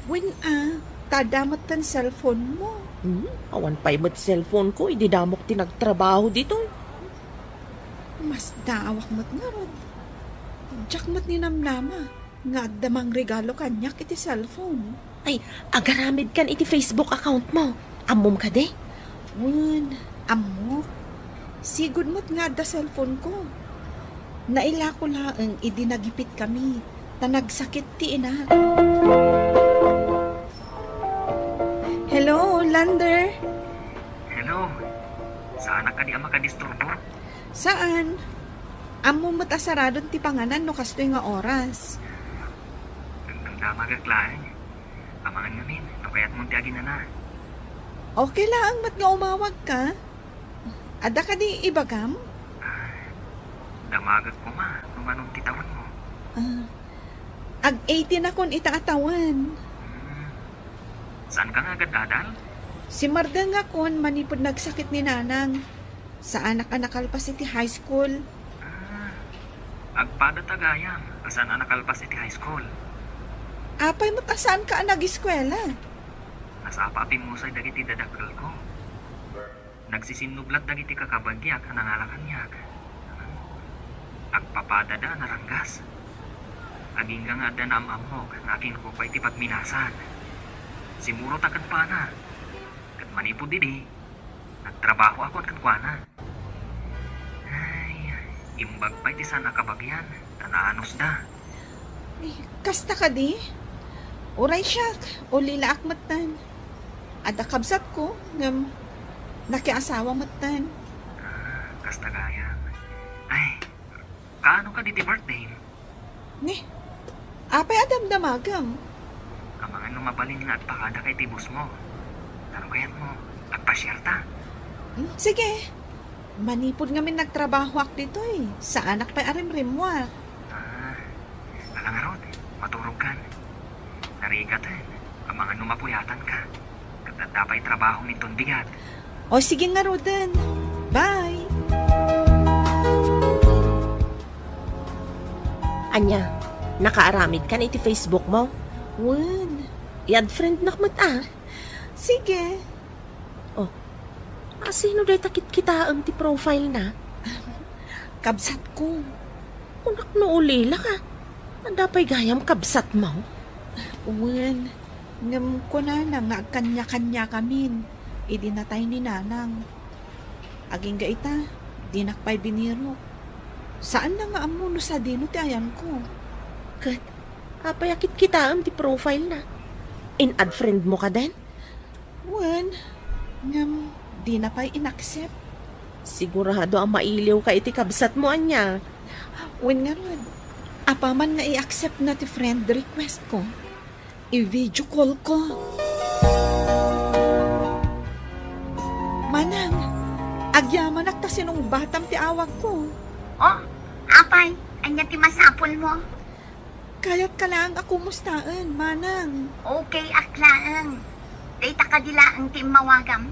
Wen a, ta adda metten cellphone mo. Hmm, awan pay met cellphone ko idi damok ti nagtrabaho ditoy. Masdaawak met ngarud. Diak met ninamnama nga adda mangregalo kaniak iti cellphone. Ay, agaramidkan iti Facebook account mo. Ammom kadi? Wen, ammok. Sigud met nga adda cellphone ko. Nailako laeng idi nagipitkami, ta nagsakit ti inak. Hello, Lander? Hello. Saanak kadi a makadisturbo? Saan? Ammom met a saradon ti panganan no kastoy nga oras. Nagdamdamagak laeng. Amangan ngamin no kayatmon ti aginana. Okay laeng met nga umawagka. Adda kadi ibagam? Ah, Damagek koma no manon ti tawenmo. Ah, ag-eighteen akon ita a tawen. Hmm. Saanka nga agad-adal? Simmardengakon manipud nagsakit ni nanang. Saanak a nakalpas iti high school. Ah, agpadata gayam a saan a nakalpas iti high school. Apay met a saanka a nag-eskuela? Nasapa a pimmusay dagiti dadakkelko. Nagsisinnublat dagiti kakabagiak a nangala kaniak. Agpapadada a naranggas. Agingga nga adda naam-ammok nga akinkukuay ti pagminasan. Simurota kenkuana. Ket manipud idi, nagtrabahoakon kenkuana. Ay, imbag pay ti saan a kabagian, ta naanusda. Ay, kasta kadi? Uray siak, ulilaak metten. Adda kabsatko, ngem nakiasawa metten. Ah, kasta gayam. Ay, kaano kadi ti birthday? Ni, apay a damdamagam? Amangan no mabalin nga agpakadaka iti busmo. Tano kayatmo, agpasiarta? Hmm, sige. Manipud ngamin nagtrabahoak ditoy, saanak pay a rimrimmuar. Ah, ala ngarud, maturogkan. Narigaten, amangan no mapuyatanka. Ket adda pay trabaho minton bigat. O, sige ngaruden. Bye! Ania, nakaaramidkan iti Facebook mo? Wen. I-add friend nak met a. Sige. Oh, a sino dayta kitkitaem ti profile na? Kabsatko. Kunak no ulilak a. Adda pay gayam kabsatmo? Wen, ngem kunana nga agkania-kaniakamin idi natay ni nanang. Agingga ita, dinak pay binirok. Saanna nga ammo no sadino ti ayanko. Ket, apay a kitkitaem ti profile na? In-add friend mo ka den? Wen, ngem dina pay in-accept. Sigurado a mailiwka iti kabsatmo, ania? Wen ngarud, apaman nga i-accept na ti friend request ko, i-video call ko. Manang, agyamanak ta sinungbatam ti awagko. Oh, apay, ania ti masapulmo? Kayatka laeng a kumustaen, manang. Okay ak laeng. Dayta kadi laeng ti immawagam?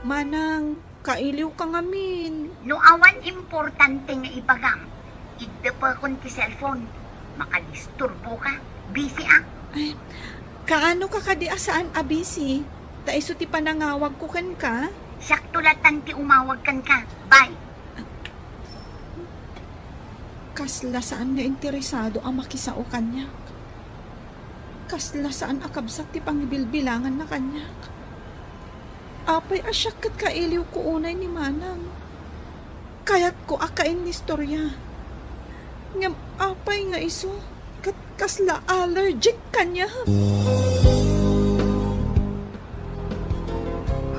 Manang, kailiwka ngamin. No awan importante nga ibagam, iddepekon ti cellphone. Makadisturboka. Busy ak. Ay, kaano ka kadi a saan a busy? Ta isu ti panangawagko kenka? Siakto latan ti umawag kenka. Bye. Kasla saan nga interesado a makisao kaniak. Kasla saan a kabsat ti pangibilbilanganna kaniak. Apay a siak ket kailiwko unay ni manang. Kayatko a kainnistoria. Ngem apay nga isu ket kasla allergic kaniak.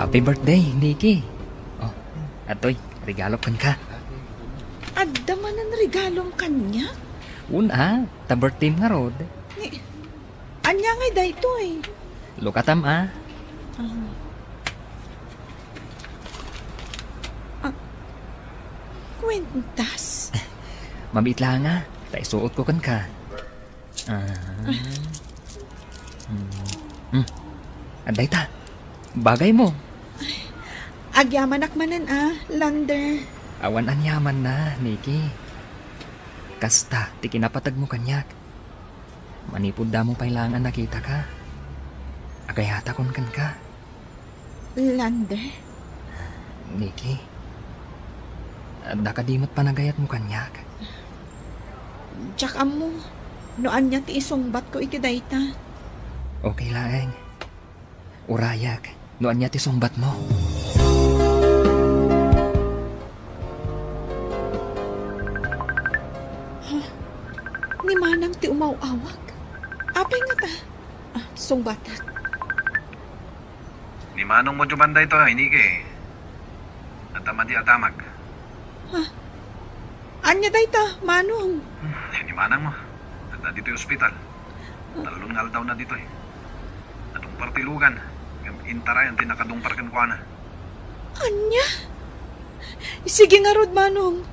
Happy birthday, Nikki. Oh, atoy, regalo kenka. Adda manen regalom kaniak? Wen a, ta birthday ngarud. Ni, ania ngay daytoy? Look at am, ah. Ah. Ah, kwentas? Mamiit laeng, ah. Ta isuot ko kenka. Ah. Hmm. Hmm. Adda ita. Bagay mo. Agyamanak manen a, Lander. Awan aniamanna, Nikki. Kasta ti kinapateg mo kaniak. Manipud damo pay laeng a nakitaka, agayatakon kenka. Lander? Nikki, adda kadi met panagayatmo kaniak? Diak ammo no ania ti isungbatko iti dayta. Okay laeng. Urayak no ania ti sungbatmo. Ha? Ni Manang ti umaw-awag? Apay ngata? Ah, sungbatak. Ni Manong mo diay banda ito, iniki. Adda madi a damag. Ha? Ania dayta, Manong? Hmm, ni Manang mo. Adda ditoy ospital. Tallo nga aldawna ditoy. Nadungpar ti lugan, ngem intarayan ti nakadungpar kenkuana. Ania? Sige ngarud, Manong.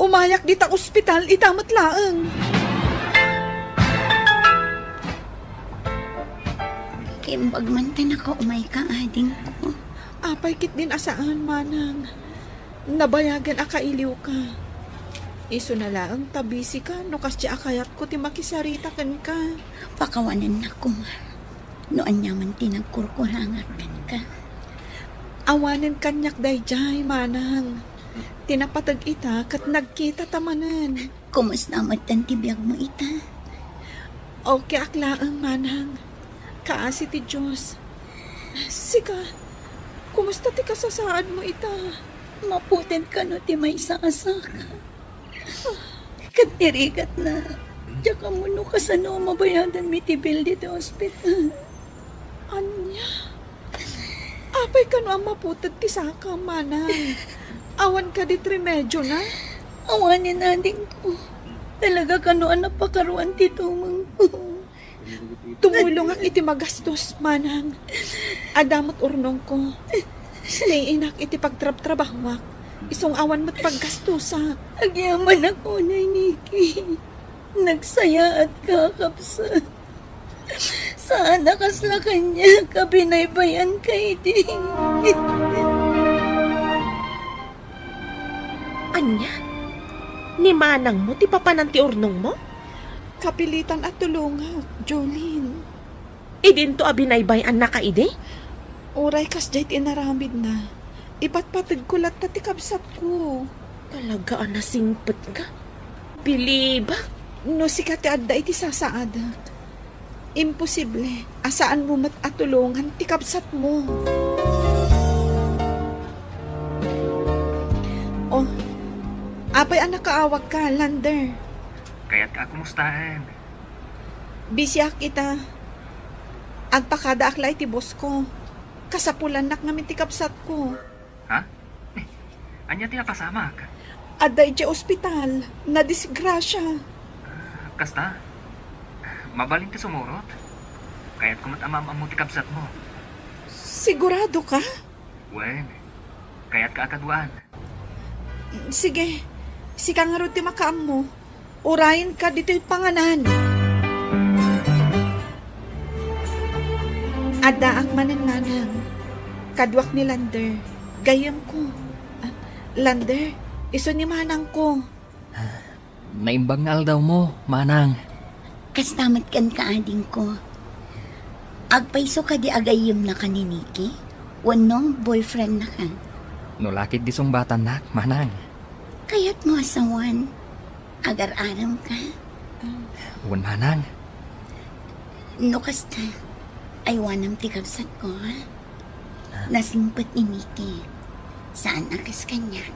Umayak dita ospital ita met laeng. Imbag man ta nakaumay ka, adingko. Apay ketdin a saan, manang. Nabayagen a kailiwka. Isuna laeng ta busy ka no kasdi a kayatko ti makisarita kenka. Pakawanennak koma no aniaman ti nagkurkurangak kenka. Awanen kaniak daydiay, manang. Ti napateg ita ket nagkita ta manen. Kumusta met ti biagmo ita? Okay ak laeng, manang. Kaasi ti Dios. Sika, kumusta ti kasasaadmo ita? Maputed kano ti maysa a saka. Ket ti rigatna, diak ammo no kasano a mabayadanmi ti bill ditoy ospital. Ania? Apay kano a maputed ti saka, manang? Awan kadi ti remedyona? Awanen, adingko. Talaga kano a napakaruan ti tumengko. Tumulongak iti magastos, manang. Adda met urnongko. Stay inak iti pagtrabtrabahoak. Isu nga awan met paggastosak. Agyamanak unay, Nikki. Nagsayaatka a kabsat. Saan a kasla kaniak a binaybayanka idi. Ania? Ni manangmo ti papanan ti urnongmo? Kapilitan a tulongak, Jolene. Idinto a binaybay-annaka idi? Uray kasdiay ti inaramidna, ipatpategko latta ti kabsatko. Talaga a nasingpetka. Bilibak. No sika ti adda iti sasaadek, imposible a saanmo met a tulongan ti kabsatmo. Oh, apay a nakaawagka, Lander? Kayatka a kumustaen. Busy ak ita. Agpakadaak la iti boss ko. Kasapulannak ngamin ti kabsatko. Ha? Ania ti napasamak? Adda idiay ospital. Nadisgrasya. Kasta? Mabalin ti sumurot? Kayatko met a maam-ammo ti kabsatmo. Sigurado ka? Wen, kayatka a kaduaan. Sige, sika ngarud ti makaammo. Urayenka ditoy panganan. Addaak manen, manang. Kaduak ni Lander. Gayyemko. Ah, Lander, isu ni manangko. Naimbag nga aldawmo, manang. Kasta met kenka, adingko. Agpayso kadi a gayyemnaka ni Nikki? Wenno boyfriendnaka? No la ketdi sungbatannak, manang. Kayatmo a sawen? Agar-aremka? Wen, manang. No kasta, aywanam ti kabsatko, ha? Nasingpet ni Nikki. Saan a kas kaniak.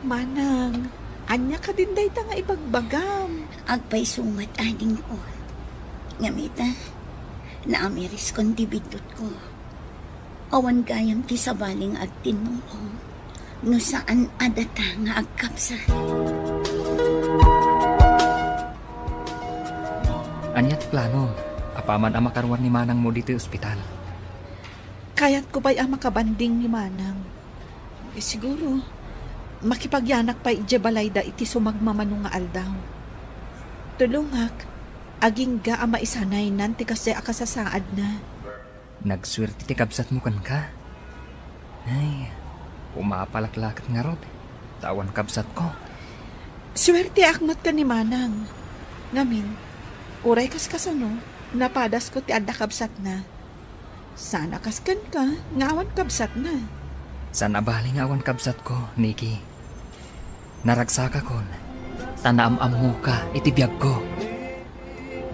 Manang, ania kadin dayta nga ibagbagam? Agpayso met, adingko. Ngem ita, naamiriskon ti biddutko. Awan gayam ti sabali nga agtinnulong no saan a data nga agkabsat. Ania ti plano? Apaman a makaruar ni manangmo ditoy ospital. Kayatko pay a makabanding ni manang. Eh, siguro, makipagyanak pay idiay balayda iti sumagmamano nga aldaw. Tulongak, agingga a maisanaynan ti kasdiay a kasasaadna. Nagsuerte ti kabsatmo kenka. Ay, umapalak la ket ngarud, ta awan kabsatko. Suerteak met ken ni manang. Ngamin, uray kaskasano, napadasko ti adda kabsatna. Saan a kas kenka nga awan kabsatna. Saan a bali nga awan kabsatko, Nikki. Naragsakakon, ta naam-ammoka iti biagko.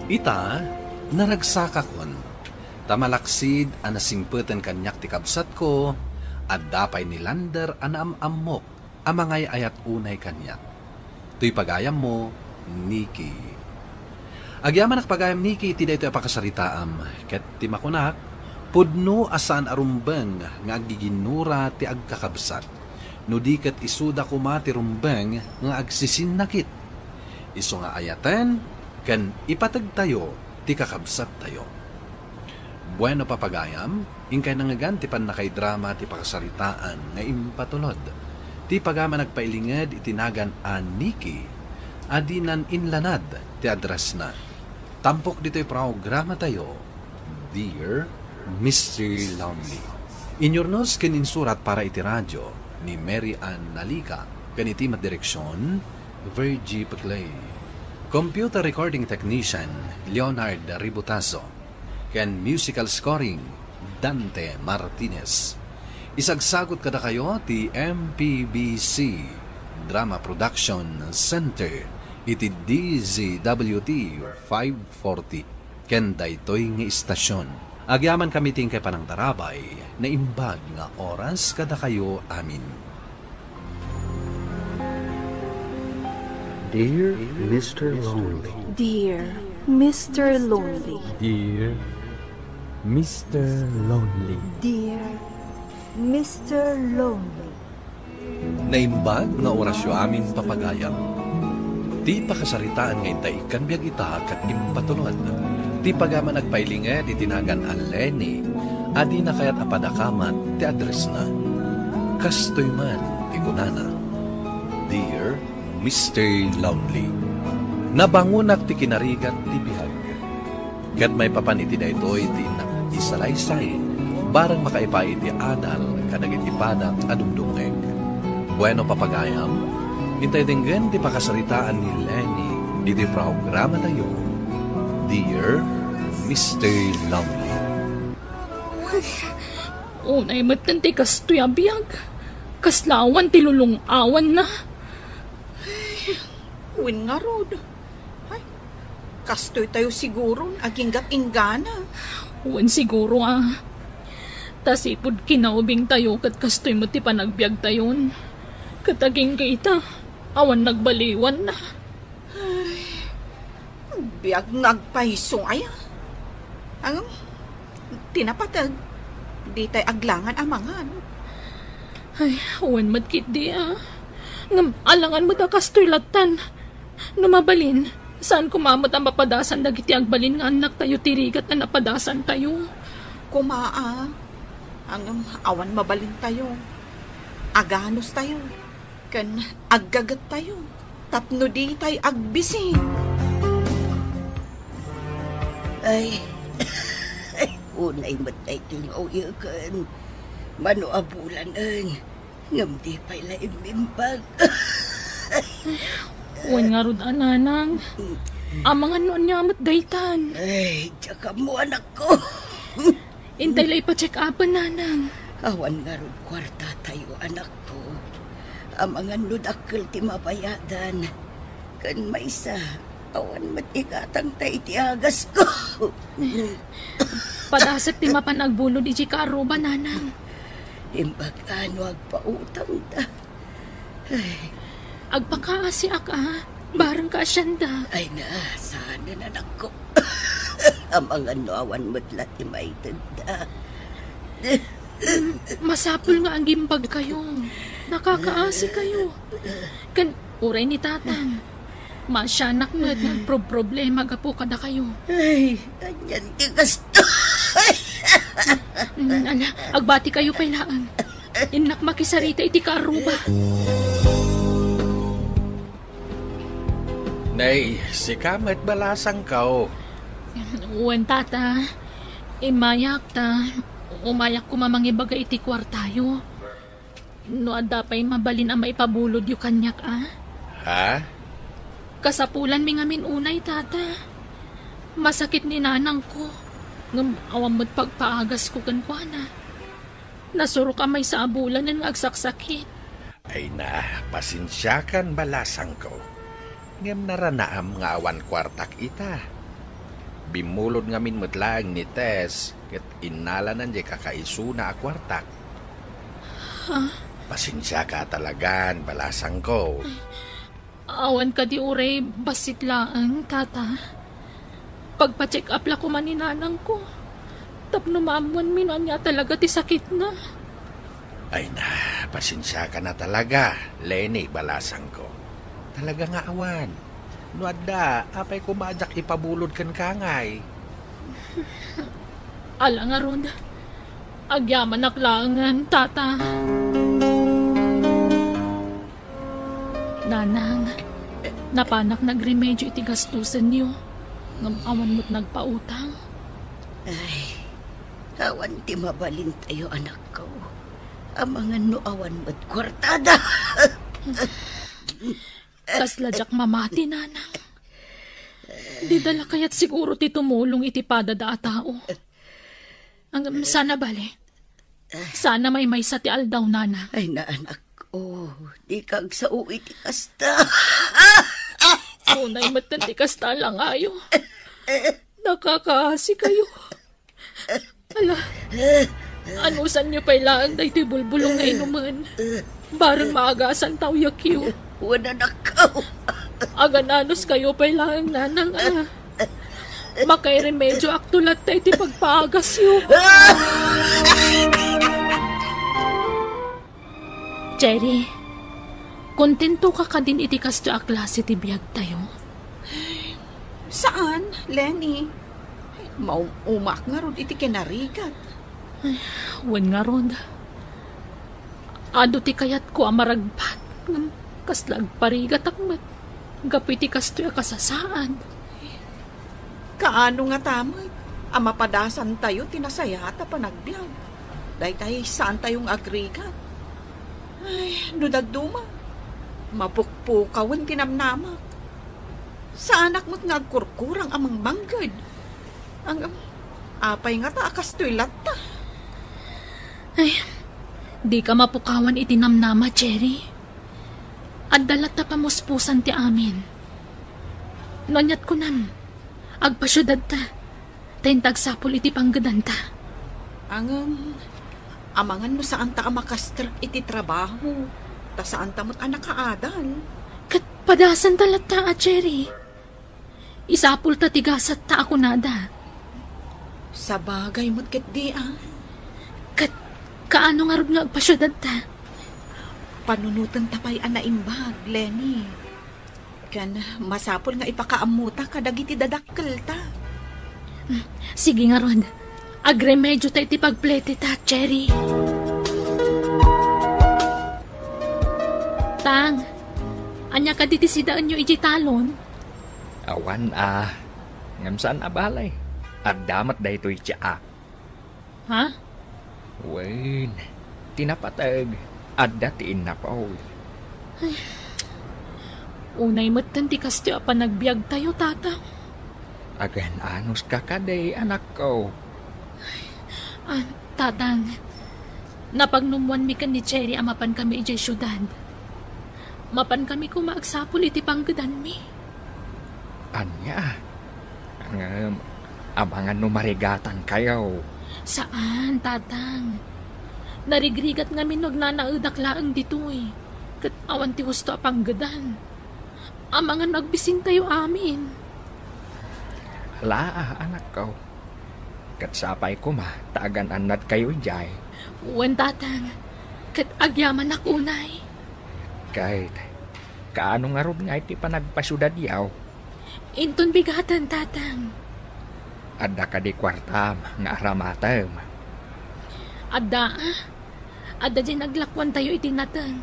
Ita, naragsakakon, ta malaksid a nasingpeten kaniak ti kabsatko, adda pay ni Lander a naam-ammok a mangay-ayat unay kaniak. Toy pagayammo, Nikki. Agyamanak pagayam, Nikki, iti daytoy a pakasaritaam, ket ti makunak, pudno a saan a rumbeng nga aggiginnura ti agkakabsat, no di ket isuda koma ti rumbeng nga agsisinnakit. Isu nga ayaten ken ipategtayo ti kakabsattayo. Bueno, papagayam, inkay nangngegan ti pannakaidrama ti pakasaritaan nga impatulod. Ti pagam a nagpailinged iti nagan a Nikki a dinan inlanad ti addressna. Tampok ditoy programatayo, Dear Mister Lonely. Inyurnos ken insurat para iti radio ni Mary Ann Nalica ken iti met direksion, Virgie Peclay. Computer recording technician, Leonard Ributazo. Ken musical scoring, Dante Martinez. Isagsagut kadakayo ti M P B C Drama Production Center iti D Z W T five forty ken daytoy nga istasyon. Agyamankami ti inkay panangtarabay, naimbag nga oras kadakayo amin. Dear Mister Lonely. Dear Mister Lonely. Dear Mister Lonely. Dear Mister Lonely. Naimbag nga orasyo amin, papagayam. Ti pakasaritaan nga intay ikkan biag ita ket impatulod. Ti pagam a nagpailinged iti nagan a Lenny a dina kayat a padakamat ti addressna. Kastoy man ti kunana, Dear Mister Lonely. Nabangonak ti kinarigat ti biag. Ket maipapan iti daytoy ti innak isalaysay, bareng makaipa iti adal kadagiti padak a dumdumngeg. Bueno, papagayam, intay denggen ti pakasaritaan ni Lenny iti programatayo, Dear Mister Lonely. Unay metten ti kastoy a biag. Kasla awan ti lulung-awanna. Wen ngarud. Ay, kastoy tayo siguron aginggat inggana. Wen siguro a. Ta sipud kinaubing tayo ket kastoy met ti panagbiag tayon. Ket agingga ita, awan nagbaliwanna. Ay, biag nga agpayso aya. Ang, ti napateg, ditay aglangan a mangan. Ay, wen met ketdi a. Ngem alangan met a kastoy lattan. No mabalin, saan koma met a mapadasan dagiti agbalin nga annaktayo ti rigat a napadasantayo. Koma a, ang awan mabalintayo. Aganustayo. Ken aggagettayo tapno ditay agbisi. Ay, unay met ay tingaw ken mano a bulanen, ngem di pay la immimbag. Wen ngarud a, nanang. Amangan no ania met daytan. Ay, diak ammo, anakko. Intay la ipa-check-upen, nanang. Awan ngarud kuartatayo, anakko. Amangan no dakkel ti mabayadan. Ken maysa, awan met igatangta iti agasko. Padasek ti mapan agbulod idiay kaarruba, nanang. Imbag a no agpautangda. Ay. Agpakaasiak a, bareng kaasianda. Ay na, saan, anakko. Amangan no awan met la ti maitedda. Masapul nga agimbagkayo. Nakakaasikayo. Ken uray ni tatang. Maasianak met nga agproproblema gapu kadakayo. Ay, anian ti kastoy. Mm, ala, agbatikayo pay laeng. Innak makisarita iti kaarruba. Nay, sika met balasangko. Wen, tata. Immayak ta umayak koma mangibaga iti kuartayo. No adda pay mabalin a maipabulodyo kaniak a? Ha? Kasapulanmi ngamin unay, tata. Masakit ni nanangko. Ngem awan met pagpaagasko kenkuana. Nasurok a maysa a bulanen nga agsaksakit. Ay na, pasensiakan, balasangko. Ngem naranaam nga awan kuartak ita. Bimmulod ngamin met laeng ni Tess ket innalanan diay kakaisuna a kuartak. Ha? Pasensiaka talagan, balasangko. Awan kadi uray bassit laeng, tata? Pagpa-check up la koma ni nanangko tapno maammoanmi no ania talaga ti sakitna. Ay na, pasensiaka na talaga, Lenny, balasangko. Talaga nga awan. No adda, apay koma a diak ipabulod kenka ngay? Ala ngarud, agyamanak laengen, tata. Nanang, napanak nagremedyo iti gastusenyo, ngem awan met nagpautang. Ay, awan ti mabalintayo, anakko. Amangan no awan met kuartada. Kasla diak mamati, Nanang. Dida la kayat siguro ti tumulong iti padada a tao. Ang sana bale, sana maymaysa ti aldaw, Nanang. Ay, naanak, oh, di ka agsao iti kasta. Unay met ti kasta langayo. Nakakaasi kayo. Ala, anusanyo pay laeng daytoy bulbulong nga inumen. Bareng maagasan tayo, Q. Wen, anakko. Agan-anus kayo pay laeng, Nanang, a. Makairemedyo akto latta iti pagpaagasyo. Cherry, kontento ka kadin iti kastoy a klase ti biagtayo? Saan, Lenny. Maum-umak ngarud iti kinarigat. Ay, wen ngarud. Adu ti kayatko a maragpat, ngem kasla agparigatak met gapu iti kastoy a kasasaad. Kaano ngata met a mapadasantayo ti nasayaat a panagbiag? Daytay saantayo nga agrigat. Ay, no dadduma, mapukpukawen ti namnamak. Saanak met nga agkurkurang a mangmangged. Ang, apay ngata a kastoy latta? Ay, dika mapukawan iti namnama, Cherry. Adda latta pamuspusan ti amin. No aniat kunam, agpasiudadta, ta inta agsapul iti panggedanta. Ngem, amangan no saanta a makastrek iti trabaho, ta saanta met a nakaadal. Ket padasanta latta a, Cherry. Isapulta ti gasatta a kunada. Sabagay met ketdi a. Ket kaano ngarud nga agpasiudadta? Panunotenta pay a naimbag, Lenny. Ken masapul nga ipakaammota kadagiti dadakkelta. Sige ngarud, agremedyo ta iti pagpleteta, Cherry. Tang, ania kadi ti sidaenyo idiay talon? Awan a, ngem saan a bale. Adda met daytoy iti aak. Ha? Wen, ti napateg, adda ti innapoy. Ay, unay metten ti kastoy a panagbiagtayo, Tatang. Agan-anuska kadi, anakko. Ah, Tatang, napagnumoanmi ken ni Cherry a mapankami idiay siudad. Mapankami koma agsapul iti panggedanmi. Ania? Ngem, amangan no marigatankayo. Saan, Tatang. Narigrigat ngamin no agnanaedak laeng ditoy. Ket awan ti husto a panggedan. Amangan no agbisintayo amin. Ala, anakko. Ket sapay koma ta agan-annadkayo idiay. Wen, Tatang. Ket agyamanak unay. Ket kaano ngarud nga iti panagpasiudadyo? Inton bigaten, Tatang. Adda kadi kuartam nga aramatem? Adda, a. Adda diay naglakuantayo iti nateng.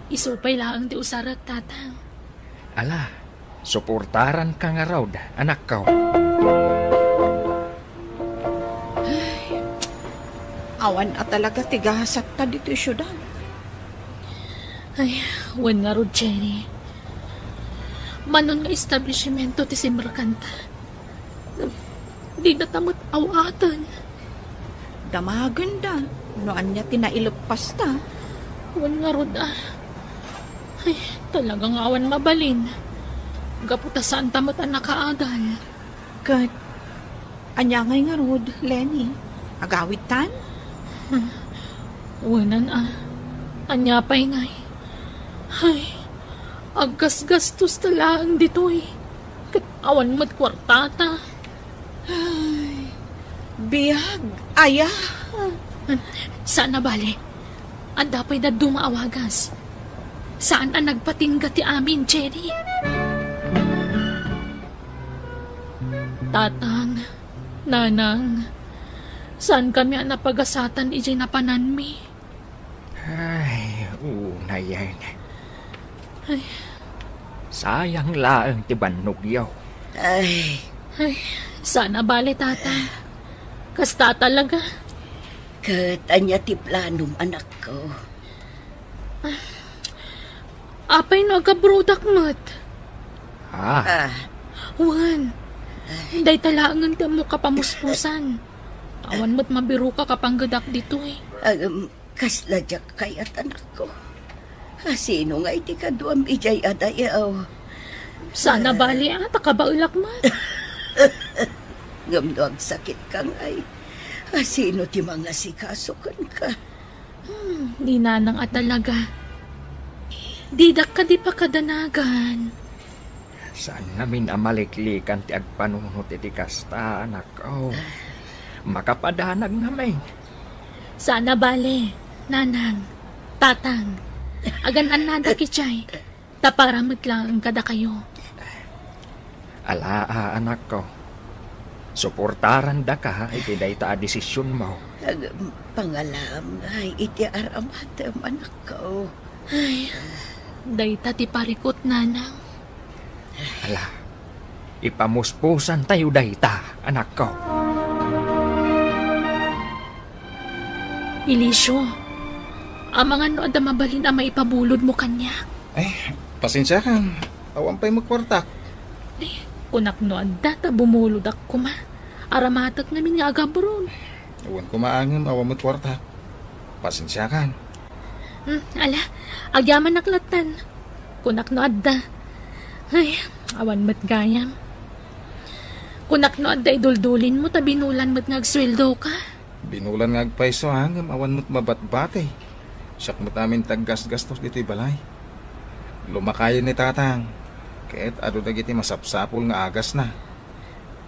Isu pay laeng ti usarek, Tatang. Ala, suportaranka ngarud, anakko. Ay, awan a talaga ti gasatta ditoy siudad. Ay, wen ngarud, Cherry. Manon nga establishmento ti simrekanta. Didata met aw-aten. Damagenda no ania ti naileppasta. Wen ngarud a. Ay, talaga nga awan mabalin. Gapu ta saanta met a nakaadal. Ket ania ngay ngarud, Lenny? Agawidtan? Wenan a. Ania pay ngay? Ay, aggasgastosta laeng ditoy. Ket awan met kuartata. Ay, biag, aya. Saan a bale. Adda pay dadduma a wagas. Saan a nagpatingga ti amin, Cherry. Tatang, Nanang, saankami a napagasatan idiay napananmi. Ay, unayen. Ay, Sayang laeng ti bannogyo. Ay. Ay, saan a bale, Tata. Kasta talaga. Ket ania ti planom, anakko? Apay no agabrodak met? Ah. Ah. Wen, dayta laengen ti ammok a pamuspusan. Awan met mabiroka a panggedak ditoy. Agem, kasla diak kayat, anakko. A, sino ngay ti kaduam idiay a dayaw? Saan a bale, a, ta kabaelak met. Ngem no agsakitka ngay, a, sino ti mangasikaso kenka? Hmm, ni Nanang a talaga. Didak kadi pakadanagan. Saan ngamin a maliklikan ti agpanunot iti kasta, anakko. Makapadanag ngamin. Saan a bale, Nanang, Tatang. Agan-annadak idiay. Ta para met laeng kadakayo. Ala, a, anakko. Suportarandaka iti dayta a desisionmo. Ag-, pangalaam ngay iti aramatem, anakko. Ay, dayta ti parikut, Nanang. Ala, ipamuspusantayo dayta, anakko. Elicio, amangan no adda mabalin a maipabulodmo kaniak. Ay, pasensiakan. Awan pay met kuartak. Ay, kunak no adda ta bumulodak koma. Aramatek ngamin nga agabroad. Wen koma ngem awan met kuartak. Pasensiakan. Hmm, ala, agyamanak lattan. Kunak no adda. Ay, awan met gayam. Kunak no adda iduldulinmo ta binulan met nga agsueldoka. Binulan nga agpayso, a, ngem awan met mabatbati. Siak met amin ti aggasgastos ditoy balay. Lumakayen ni Tatang, ket adu dagiti masapsapul nga agasna.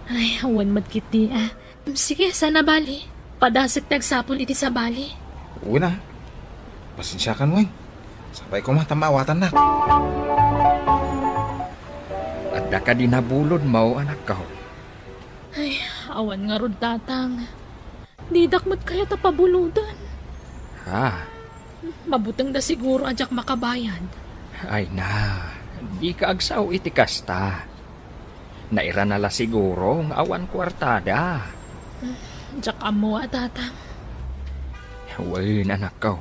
Ay, awan met ketdi, a. Sige, saan a bale. Padasek ti agsapul iti sabali. Wen a. Pasensiakan wen. Sapay koma ta maawatannak. Adda kadi nabulodmo, anakko? Ay, awan ngarud, Tatang. Didak met kayat a pabulodan. Ha? Mabutengda siguro a diak makabayad. Ay na, dika agsao iti kasta. Nairana la siguro nga awan kuartada. Diak ammo a, Tatang. Wen, anakko.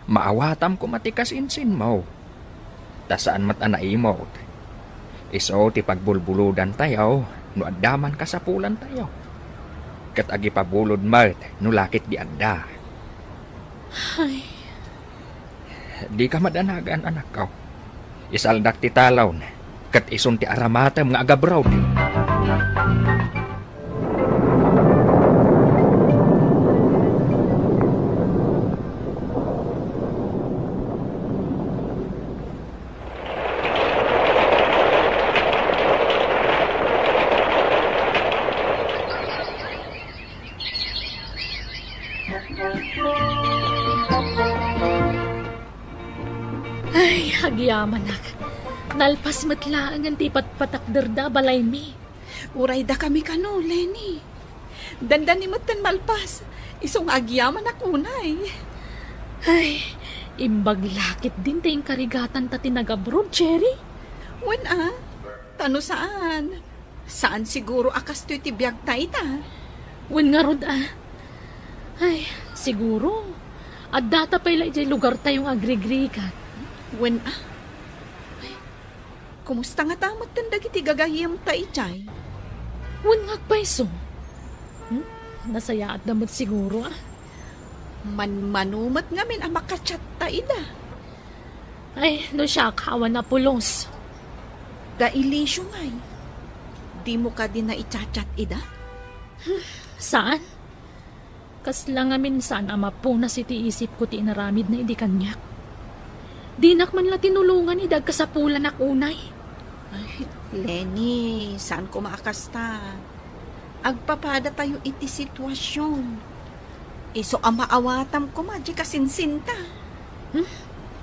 Maawatam koma ti kasinsinmo. Ta saan met a naimut. Isu ti pagbulbulodantayo no adda man kasapulantayo. Ket agipabulod met no la ketdi adda. Ay. Dika madanagan, anakko. Isaldak ti talon, ket isun ti aramatem nga agabroad. Ay, agyamanak. Nalpas met laengen ti ipatpatakderda a balaymi. Uray dakami kano, Leni. Dandani metten malpas. Isu nga agyamanak unay. Ay, imbag la ketdin ti inkarigatanta ti nagabroad, Cherry. Wen a, ta no saan, saan siguro a kastoy ti biagta ita. Wen ngarud a. Ay, siguro, addata pay la idiay lugartayo nga agrigrigat. Wen a. Ay, kumusta ngata metten dagiti gagayyemta idiay? Wen nga agpayso. Hmm? Nasayaatda met siguro a. Manmano met ngamin a makachatta ida. Ay, no siak, awan a pulos. Da Elicio ngay, dimo kadi naichat-chat ida? Hmm, saan? Kasla ngamin saan a mapunas iti isipko ti inaramidna idi kaniak. Dinak man la tinulongan idi agkasapulanak unay. Ay, Leni, saan koma a kasta. Agpapadatayo iti situasion. Isu a maawatam koma diay kasinsinta. Hmm?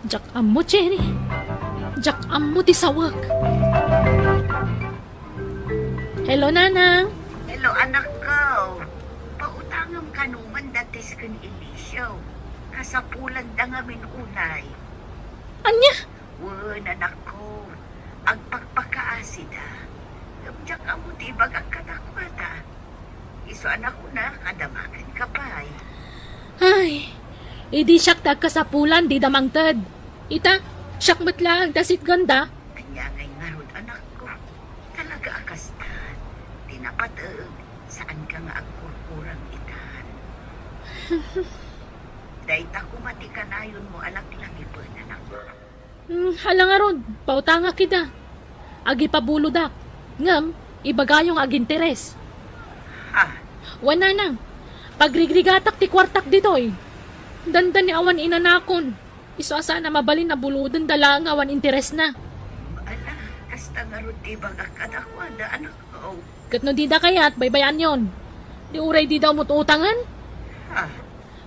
Diak ammo, Cherry. Diak ammo ti sawek. Hello, Nanang. Hello, anakko. Pautangem kano man da Tess ken Elicio. Kasapulanda ngamin unay. Ania? Wen, anakko. Agpakpakaasida. Ngem diak ammo ti ibagak kadakuada. Isu a nakunak a damagenka pay. Ay, idi siak ti agkasapulan, dida mangted. Ita, siak met laeng ti asitganda. Ania ngay ngarud, anakko? Talaga a kastan. Ti napateg, saanka nga agkurkurang itan. Dayta koma ti kanayonmo a laklagipen, anakko. Hmm, hala ngarud, pautangak ida. Agipabulodak. Ngem, ibagayo nga aginteres. Ha? Wen, nanang, pagrigrigatak ti kuartak ditoy. Dandani awan inanakon. Isu a saan a mabalin a bulodenda laeng awan interesna. Ala, kasta ngarud ti ibagak kadakuada, anakko. Ket no dida kayat, baybay-anyon. Di uray dida umut-utangen? Ha?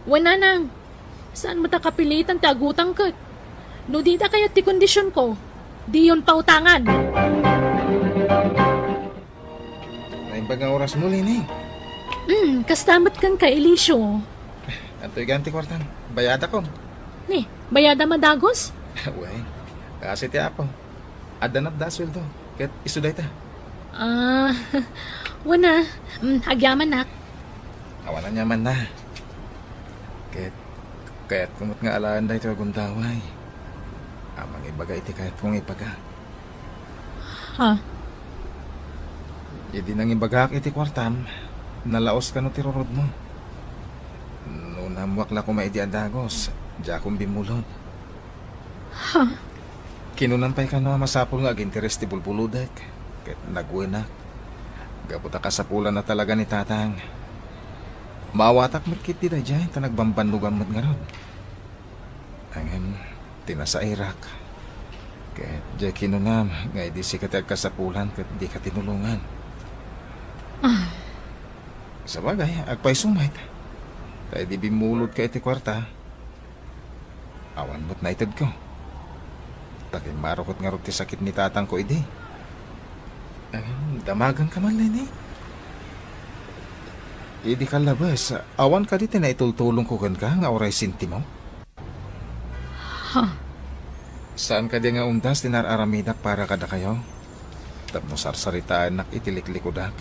Wen, nanang, saan met a kapilitan ti agutang ket. No dida kayat ti kondisionko, diyon pautangan. Naimbag nga orasmo, Leni. Hmm, kasta met kenka, Elicio. Adtoy gayam ti kuartam. Bayadakon. Ni, bayadam a dagus? Wen, kaasi ti Apo. Adda natda a sueldo. Ket isu dayta. Ah, wen a. Mm, agyamanak. Awan aniamanna. Ket kayatko met nga alaen daytoy a gundaway a mangibaga iti kayatko nga ibaga. Ha? Idi nangibagak iti kuartam, nalaos kano ti rurudmo. No naammoak la koma idi a dagus, diakon bimmulod. Ha? Kinunam pay kano a masapul nga aginteres ti bulbulodek, ket nagwenak. Gapu ta kasapulanna talaga ni Tatang. Maawatak met ketdi daydiay, ta nagbambannogam met ngarud. Ngem, ti nasairak, ket diay kinunam nga idi sika ti agkasapulan ket dika tinulongan. Ah. Sabagay, agpayso met. Ta idi bimmulodka iti kuarta, awan met naitedko. Ta kimmaro ket ngarud ti sakit ni tatangko idi. Em, damagenka man, Leni? Idi kallabes, awan kadi ti naitultulongko kenka nga uray sentimo? Ha? Saan kadi nga undas ti nar-aramidak para kadakayo? Tapno sarsaritaennak iti liklikudak.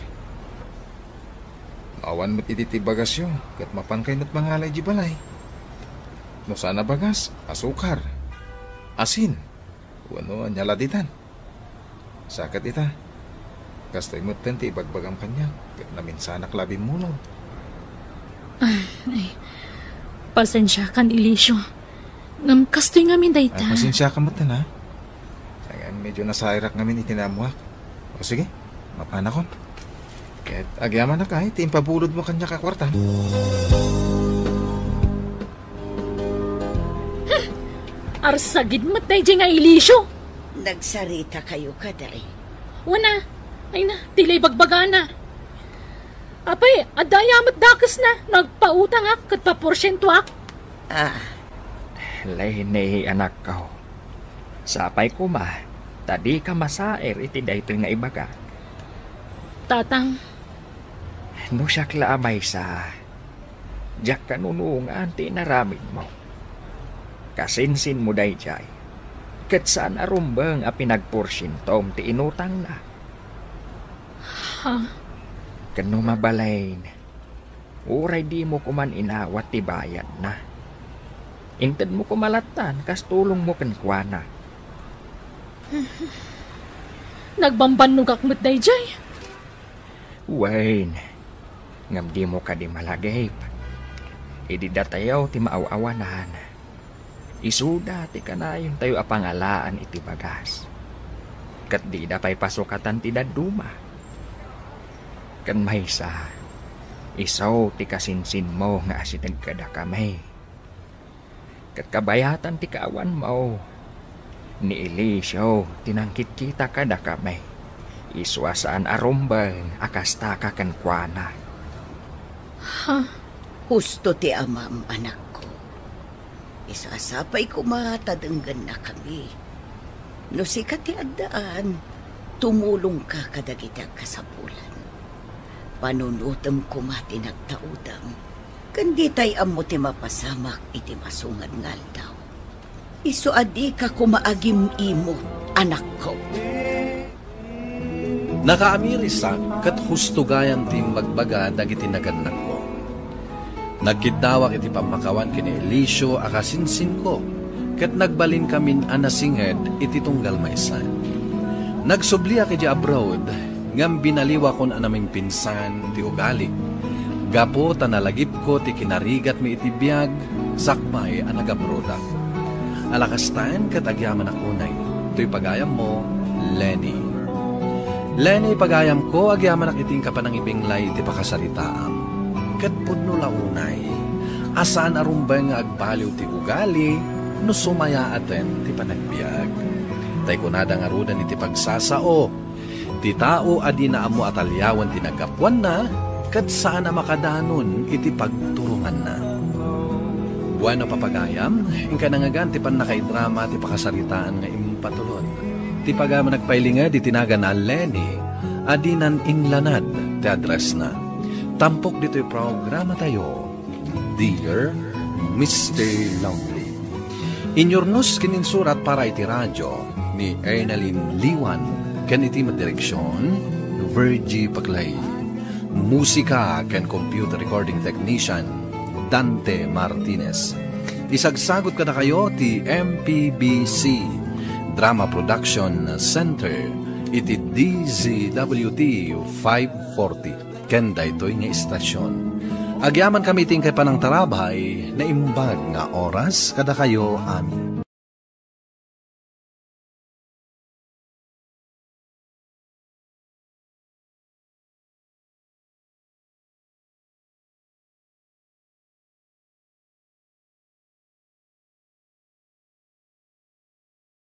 No awan met idi ti bagasyo, ket mapankay met mangala idiay balay. No saan a bagas, asukar, asin, wenno ania la ditan. Sa ket ita, kastoy metten ti ibagbagam kaniak, ket naminsanak la a bimmulod. Ay, ay. Pasensiakan, Elicio. Ngem kastoy ngamin dayta. Ay, pasensiakan metten, ha? Ngem medyo nasairak ngamin iti naammoak. O sige, mapanakon. Ket agyamanak ay ti impabulodmo kaniak a kuarta. Arsagid met daydiay nga Elicio. Nagsaritakayo kadi? Wen a. Ay na, ti la ibagbagana. Apay, adda aya met dakesna, nagpautangak ket paporsientoak. Ah. Leni, anakko. Sapay koma, ta dika masair iti daytoy nga ibagak. Tatang. No siak la a maysa, diak kanunongan ti inaramidmo. Kasinsinmo daydiay, ket saan a rumbeng a pinagporsientom ti inutangna. Ha? Ken no mabalin, uray dimo koman inawat ti bayadna. Intedmo koma lattan kas tulongmo kenkuana. Nagbambannogak met daydiay. Wen, ngem dimo kadi malagip. Idi datayo ti maaw-awanan, isuda ti kanayontayo a pangalaan iti bagas. Ket dida pay pasukatan ti dadduma. Ken maysa, isu ti kasinsinmo nga asideg kadakami. Ket kabayatan ti kaawanmo, ni Elicio ti nangkitkita kadakami. Isu a saan a rumbeng a kastaka kenkuana. Ha? Husto ti amam, anakko. Isu a sapay koma ta denggennakami. No sika ti addaan, tumulongka kadagiti agkasapulan. Panunotem koma ti nagtaudam, ken ditay ammo ti mapasamak iti masungad nga aldaw. Isu a dika koma agim-imot anakko. Nakaamirisak ket husto gayam ti imbagbaga dagiti nagannakko. Nagkiddawak iti pammakawan ken ni Eliseo a kasinsinko, ket nagbalinkamin a nasinged iti tunggal maysa. Nagsubliak idiay abroad, ngem binaliwakon a namimpinsan ti ugali. Gapu ta nalagipko ti kinarigatmi iti biag sakbay a nagabrodak. Alakastan ket agyamanak unay, toy pagayammo, Lenny. Lenny, pagayamko, agyamanak iti inka panangibinglay iti pakasaritaam. Ket pudno la unay, a saan a rumbeng nga agbaliw ti ugali no sumayaaten ti panagbiag. Tay kunada ngaruden iti pagsasao, ti tao a dina ammo a taliawen ti naggapuanna, ket saan a makadanon iti pagturonganna. Bueno, papagayam, inka nangngegan ti pannakaidrama ti pakasaritaan nga impatulod. Ti pagayam a nagpailinged iti nagan a Lenny, a dinan inlanad ti addressna. Tampok ditoy programatayo, Dear Mister Lonely. Inyurnos ken insurat para iti radio ni Ernalyn Liwan ken iti met direksion, Virgie Paclay. Musika ken computer recording technician, Dante Martinez. Isagsagut kadakayo ti M P B C Drama Production Center iti D Z W T five forty ken daytoy nga istasion. Agyamankami iti inkay panangtarabay, naimbag nga oras kadakayo amin.